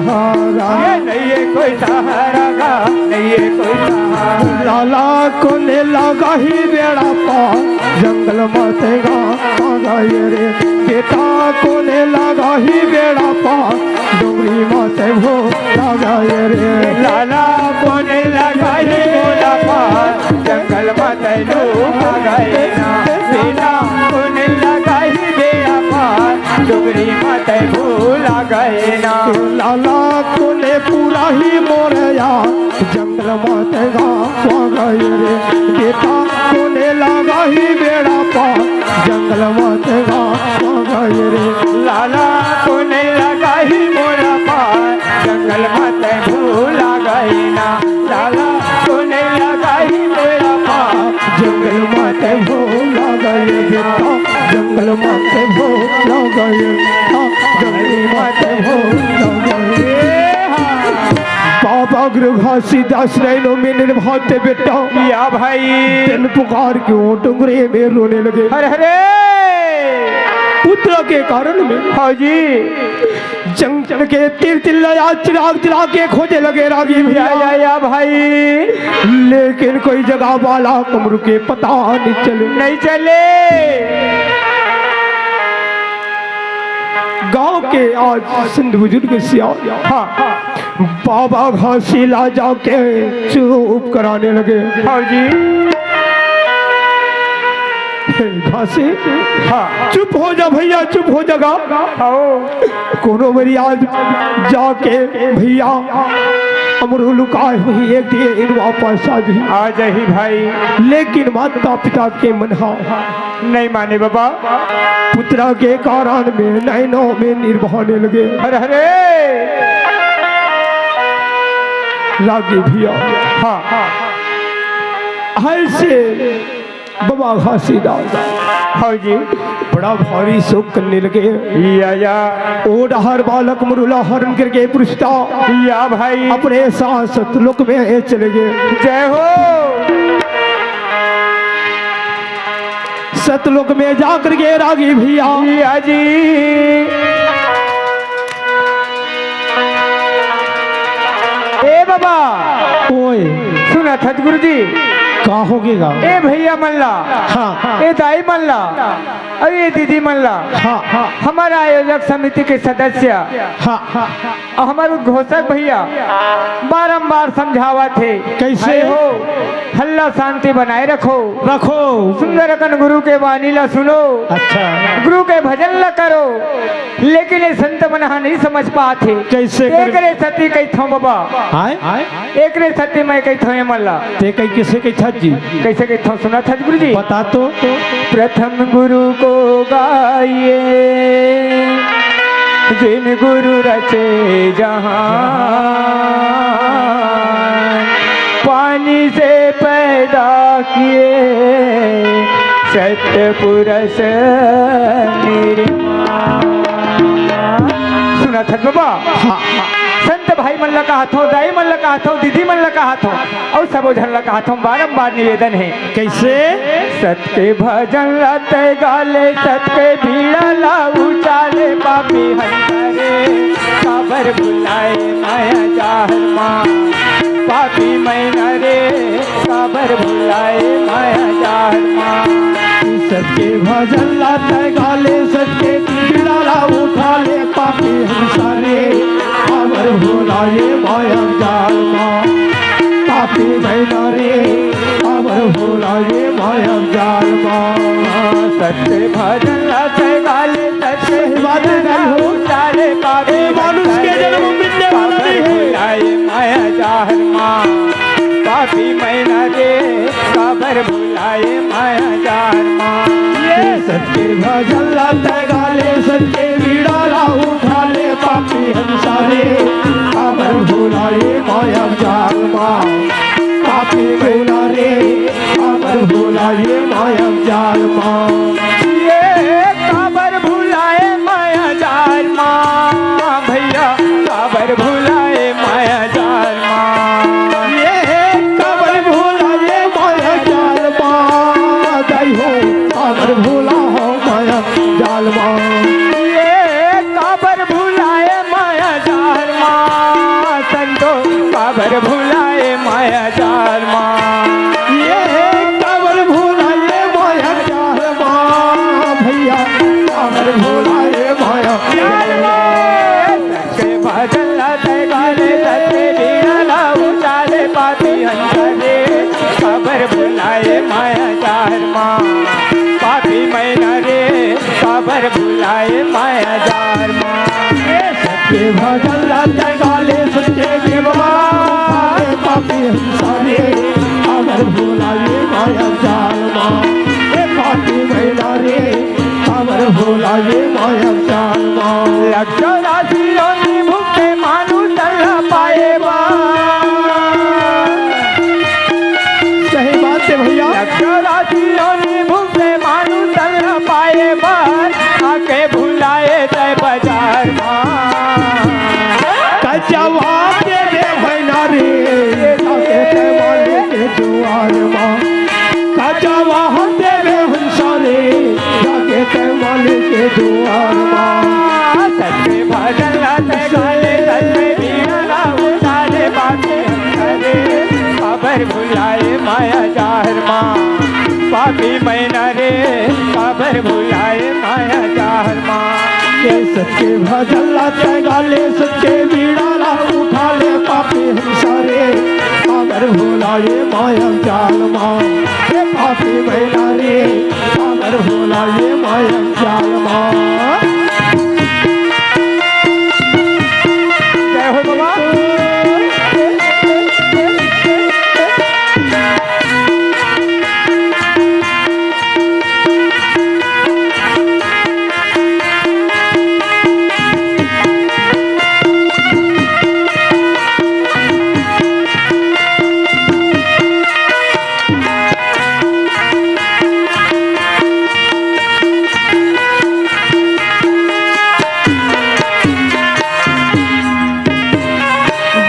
ये नहीं है कोई सहारा का, नहीं है कोई सहारा। लाला कोने लगा ही बेड़ा पार, जंगल मत गा गए रे। बेटा कोने लगा ही बेड़ा पार, डोंगरी मत भो लगा रे। लाला कोने लगा ही बेड़ा पार, जंगल मत डूबा गए ना। बेटा कोने लगा ही बेड़ा पार, डोंगरी मत भूला गए ना। लाला कोने पूरा ही मोरया, जंगल मत गा गए रे। बेटा कोने लगा ही बेड़ा पार, जंगल मत गा गए रे। लाला कोने लगा ही मोरा पार, जंगल मत भूला गए ना। लाला कोने लगा ही मोरा पार, जंगल मत भूला गए बेटा, जंगल मत भूला गए बेटा, जंगल मत भूला गए। बाबा गुरु घासीदास नैनों में निर्भाते बेटा। या भाई। दिन पुकार के वो डोंगरे में रोने लगे। हरे हरे। पुत्र के कारण में। हाँ जी। जंगल के तीर तिल्ला चिराग जला के खोजे लगे रागी भैया। या, या, या भाई। लेकिन कोई जगह वाला कमरू के पता नहीं चले। नहीं चले। गांव के आज संत बुजुर्ग सिया। हाँ। बाबा घासी ला जाके चुप कराने लगे। हाँ जी। हे घासी। हाँ। चुप हो जा भैया, चुप हो जागा। हाँ। कोनो मेरी आज जाके भैया अमरू लुकाए हुई एक दिन वापस आ जाही। आ जाही भाई। लेकिन माता पिता के मन हा नहीं माने बाबा। पुत्रा के कारण में नैनों में नीर बहाने लगे। हरे हरे। रागी भैया। हाँ। ऐसे बाबा घासीदास। हाँ जी। बड़ा भारी शोक करने लगे। या, या। ओ डहर बालक मुरुला हरण करके पुरुषता। या भाई। अपने साथ सतलोक में चले गए। जय हो। सतलोक में जाकर के रागी भैया। या जी। ए बाबा। ओए। सुना था गुरु जी। का हो गया? ए भैया मल्ला। हाँ। ए दाई मल्ला। अरे दीदी मल्ला। हाँ, हाँ। हमारा आयोजक समिति के सदस्य। हाँ, हाँ। अउ हमर उद्घोषक भैया बारंबार समझावत हे, कैसे? "अरे हो, हल्ला शांति बनाए रखो। रखो। सुंदर अकन गुरु के बानी ला सुनो। अच्छा। गुरु के भजन ला करो।" लेकिन ये संत मन हा नहीं समझ पात हे। कैसे कर- एकरे सती कहिथौं बाबा। आय? एकरे सती मैं कहिथौं ये मन ला। ते कही कैसे कही था जी? कैसे कहिथौं सुना था गुरु जी? बता तो। प्रथम गुरु को गाइए, जिन गुरु रचे जहान, पानी से पैदा किए, सत्य पुरुष निर्माण। सुना था बाबा? हाँ, हाँ। संत भाई मन ला कहत हौं, दाई मन ला कहत हौं, दीदी मन ला कहत हौं, अउ सबो झन ला कहत हौं, बारंबार निवेदन हे। कैसे? सत के भजन ला तै गाले, सत के बीड़ा ला उचाले, पापी हंस रे, काबर भुलाए माया जाल मा। पापी मैना रे, काबर भुलाए माया जाल मा। सत के भजन ला तै गाले, सत के बीड़ा ला उठाले, पापी हंस रे, काबर भुलाए माया जाल मा। पापी मैना रे, काबर भुलाए माया जाल मा। सत्य भजन ला तै गाले, सत्य सही बात है भाई हो। तारे पापी ए, मानुष के जन्म मिटने वाला नहीं है। भुलाए माया जाल मा। पापी मैना रे, काबर भुलाए माया जाल मा। ये सत्य भजन ला तै गाले, सत्य बीड़ा ला उठाले, पापी हंस रे, काबर भुलाए माया जाल मा। पापी मैना रे, काबर भुलाए माया जाल मा। ये काबर भुलाए माया जाल मा, भैया काबर भुलाए माया जाल मा। ये काबर भुलाए माया जाल मा, दाई हो काबर भुलाए माया जाल मा। ये काबर भुलाए माया जाल मा। मा, पापी मैना रे, काबर भुलाए माया जाल मा। ए सच्चे भजन ला जगाले सच्चे विद्वान, पापी हंसा रे, काबर भुलाए माया जाल मा। ए पापी मैना रे, काबर भुलाए माया जाल मा। लग चौरासी योनि भुगते मानुष तन ला पाए बर। सही बात हे भैया। लग चौरासी योनि भुगते मानुष तन ला पाए बर, आके भुलाए तैं बाजार मा। कचवा दे दे भैना रे, आके तैं मालिक के दुआर मा। कचवा दे दे हंसा रे, जाके तैं मालिक के दुआर मा। सच्चे भजन ला तैं गाले, सच्चे बीड़ा ला उठाले, पापी हंसा रे, काबर भुलाए माया जाल मा। पापी मैना रे, काबर भुलाए माया जाल मा। ए सच्चे भजन ला तैं गाले, सच्चे बीड़ा ला उठाले, पापी हंसा रे, काबर भुलाए माया जाल मा। ए पापी मैना रे, काबर भुलाए माया जाल मा। जय हो बाबा।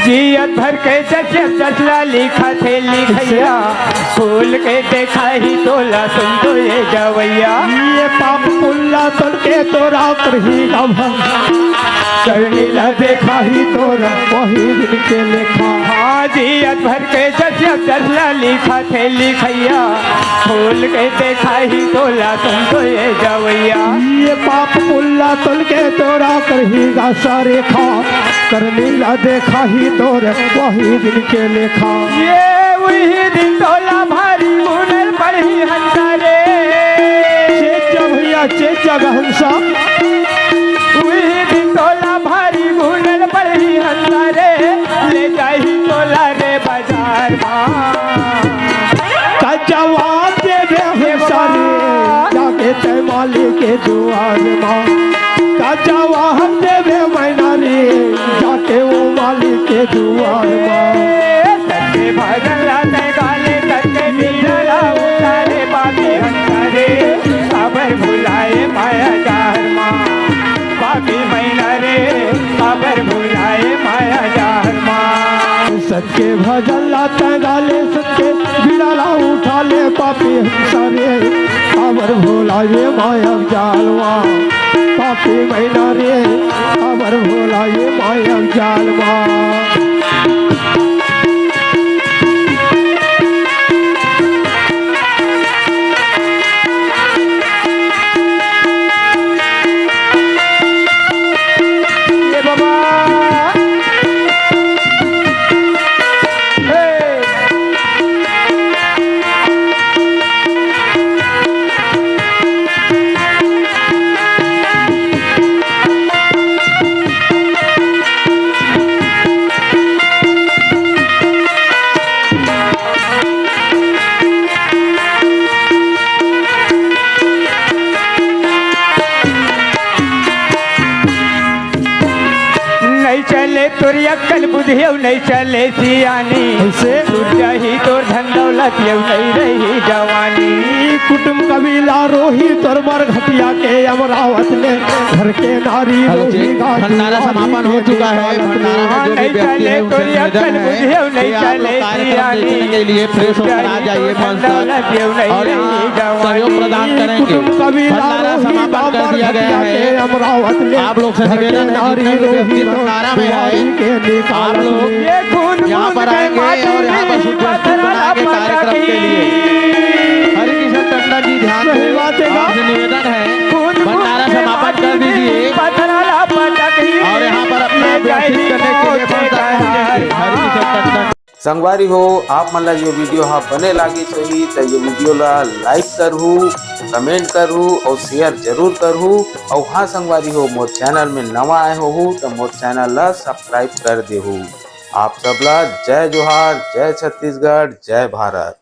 जियत भर के जस जस ला लिखत हे लिखइया, खोल के देखाही तोला सुन तो ये गवैया। ये पाप पुल्ला तन के तोरा करही गवा, करनी ला देखाही तोरा वही दिन के लेखा। हाँ, जियत भर के जस जस ला लिखत हे लिखइया, खोल के देखाही तोला सुन तो ये गवैया। ये पाप पुल्ला तन के तोरा करही गा सारे खा, करनी ला देखाही तोर वही दिन के लेखा। ये उही दिन तोला भारी गुनर पड़ही हंसा रे। चेत जा भैया, चेत जा गा हंसा। उही दिन तोला भारी गुनर पड़ही हंसा रे, ले जाही तोला रे बाजार मा। का जवाब देबे हंसा रे, जाके तैं मालिक के दुआर मा। का जवाब देबे मैना रे, जाके वो मालिक के दुआर मा। सच्चे भजन ला तैं गाले, सच्चे बीड़ा ला उठाले, पापी हंसा रे, काबर भुलाए माया जाल मा। पापी मैना रे, काबर भुलाए माया जाल मा। सच के भजन ला तैं गाले, सच के बीड़ा ला उठाले, पापी हंसा रे, काबर भुलाए माया जाल मा। पापी मैना रे, काबर भुलाए माया जाल मा। ये बाबा। हे। नइ चले तोर अक्कल बुद्धि अउ नइ चले सियानी। कइसे? टूट जाही तोर धन दौलत अउ नइ रही जवानी। कुटुम कबीला रोही तोर बर घटिया के अमरावत ले घर के नारी हेलो जी, रोही गा भंडारा समापन हो चुका है। भंडारा में जो भी व्यक्ति है, उनसे निवेदन है कि आप लोग कार्यक्रम देखने के लिए फ्रेश होकर आ जाइए मंच तक। और यहाँ सहयोग प्रदान करेंगे। भंडारा समापन कर दिया गया है। आप लोग से निवेदन है, जितने भी व्यक्ति भंडारा में आए, आप लोग यहाँ पर आएंगे और यहाँ पर शुद्ध स्तूप बनाएंगे कार्यक्रम के लिए। हरिकिशन टंडन जी, ध्यान दें, आपसे निवेदन है, भंडारा समापन कर दीजिए और यहाँ पर अपना व्यवस्थित करने के लिए मंच तक पहुँचेंगे। हरिकिशन टंडन। संगवारी हो, आप मन ला ये video हा बने लागिस होही त ये video ला like करहू, comment करहू और share जरूर करहू। और हाँ संगवारी हो, मोर channel में नवा आए होहू त मोर channel ला subscribe कर देहू। आप सब ला जय जोहार, जय छत्तीसगढ़, जय भारत।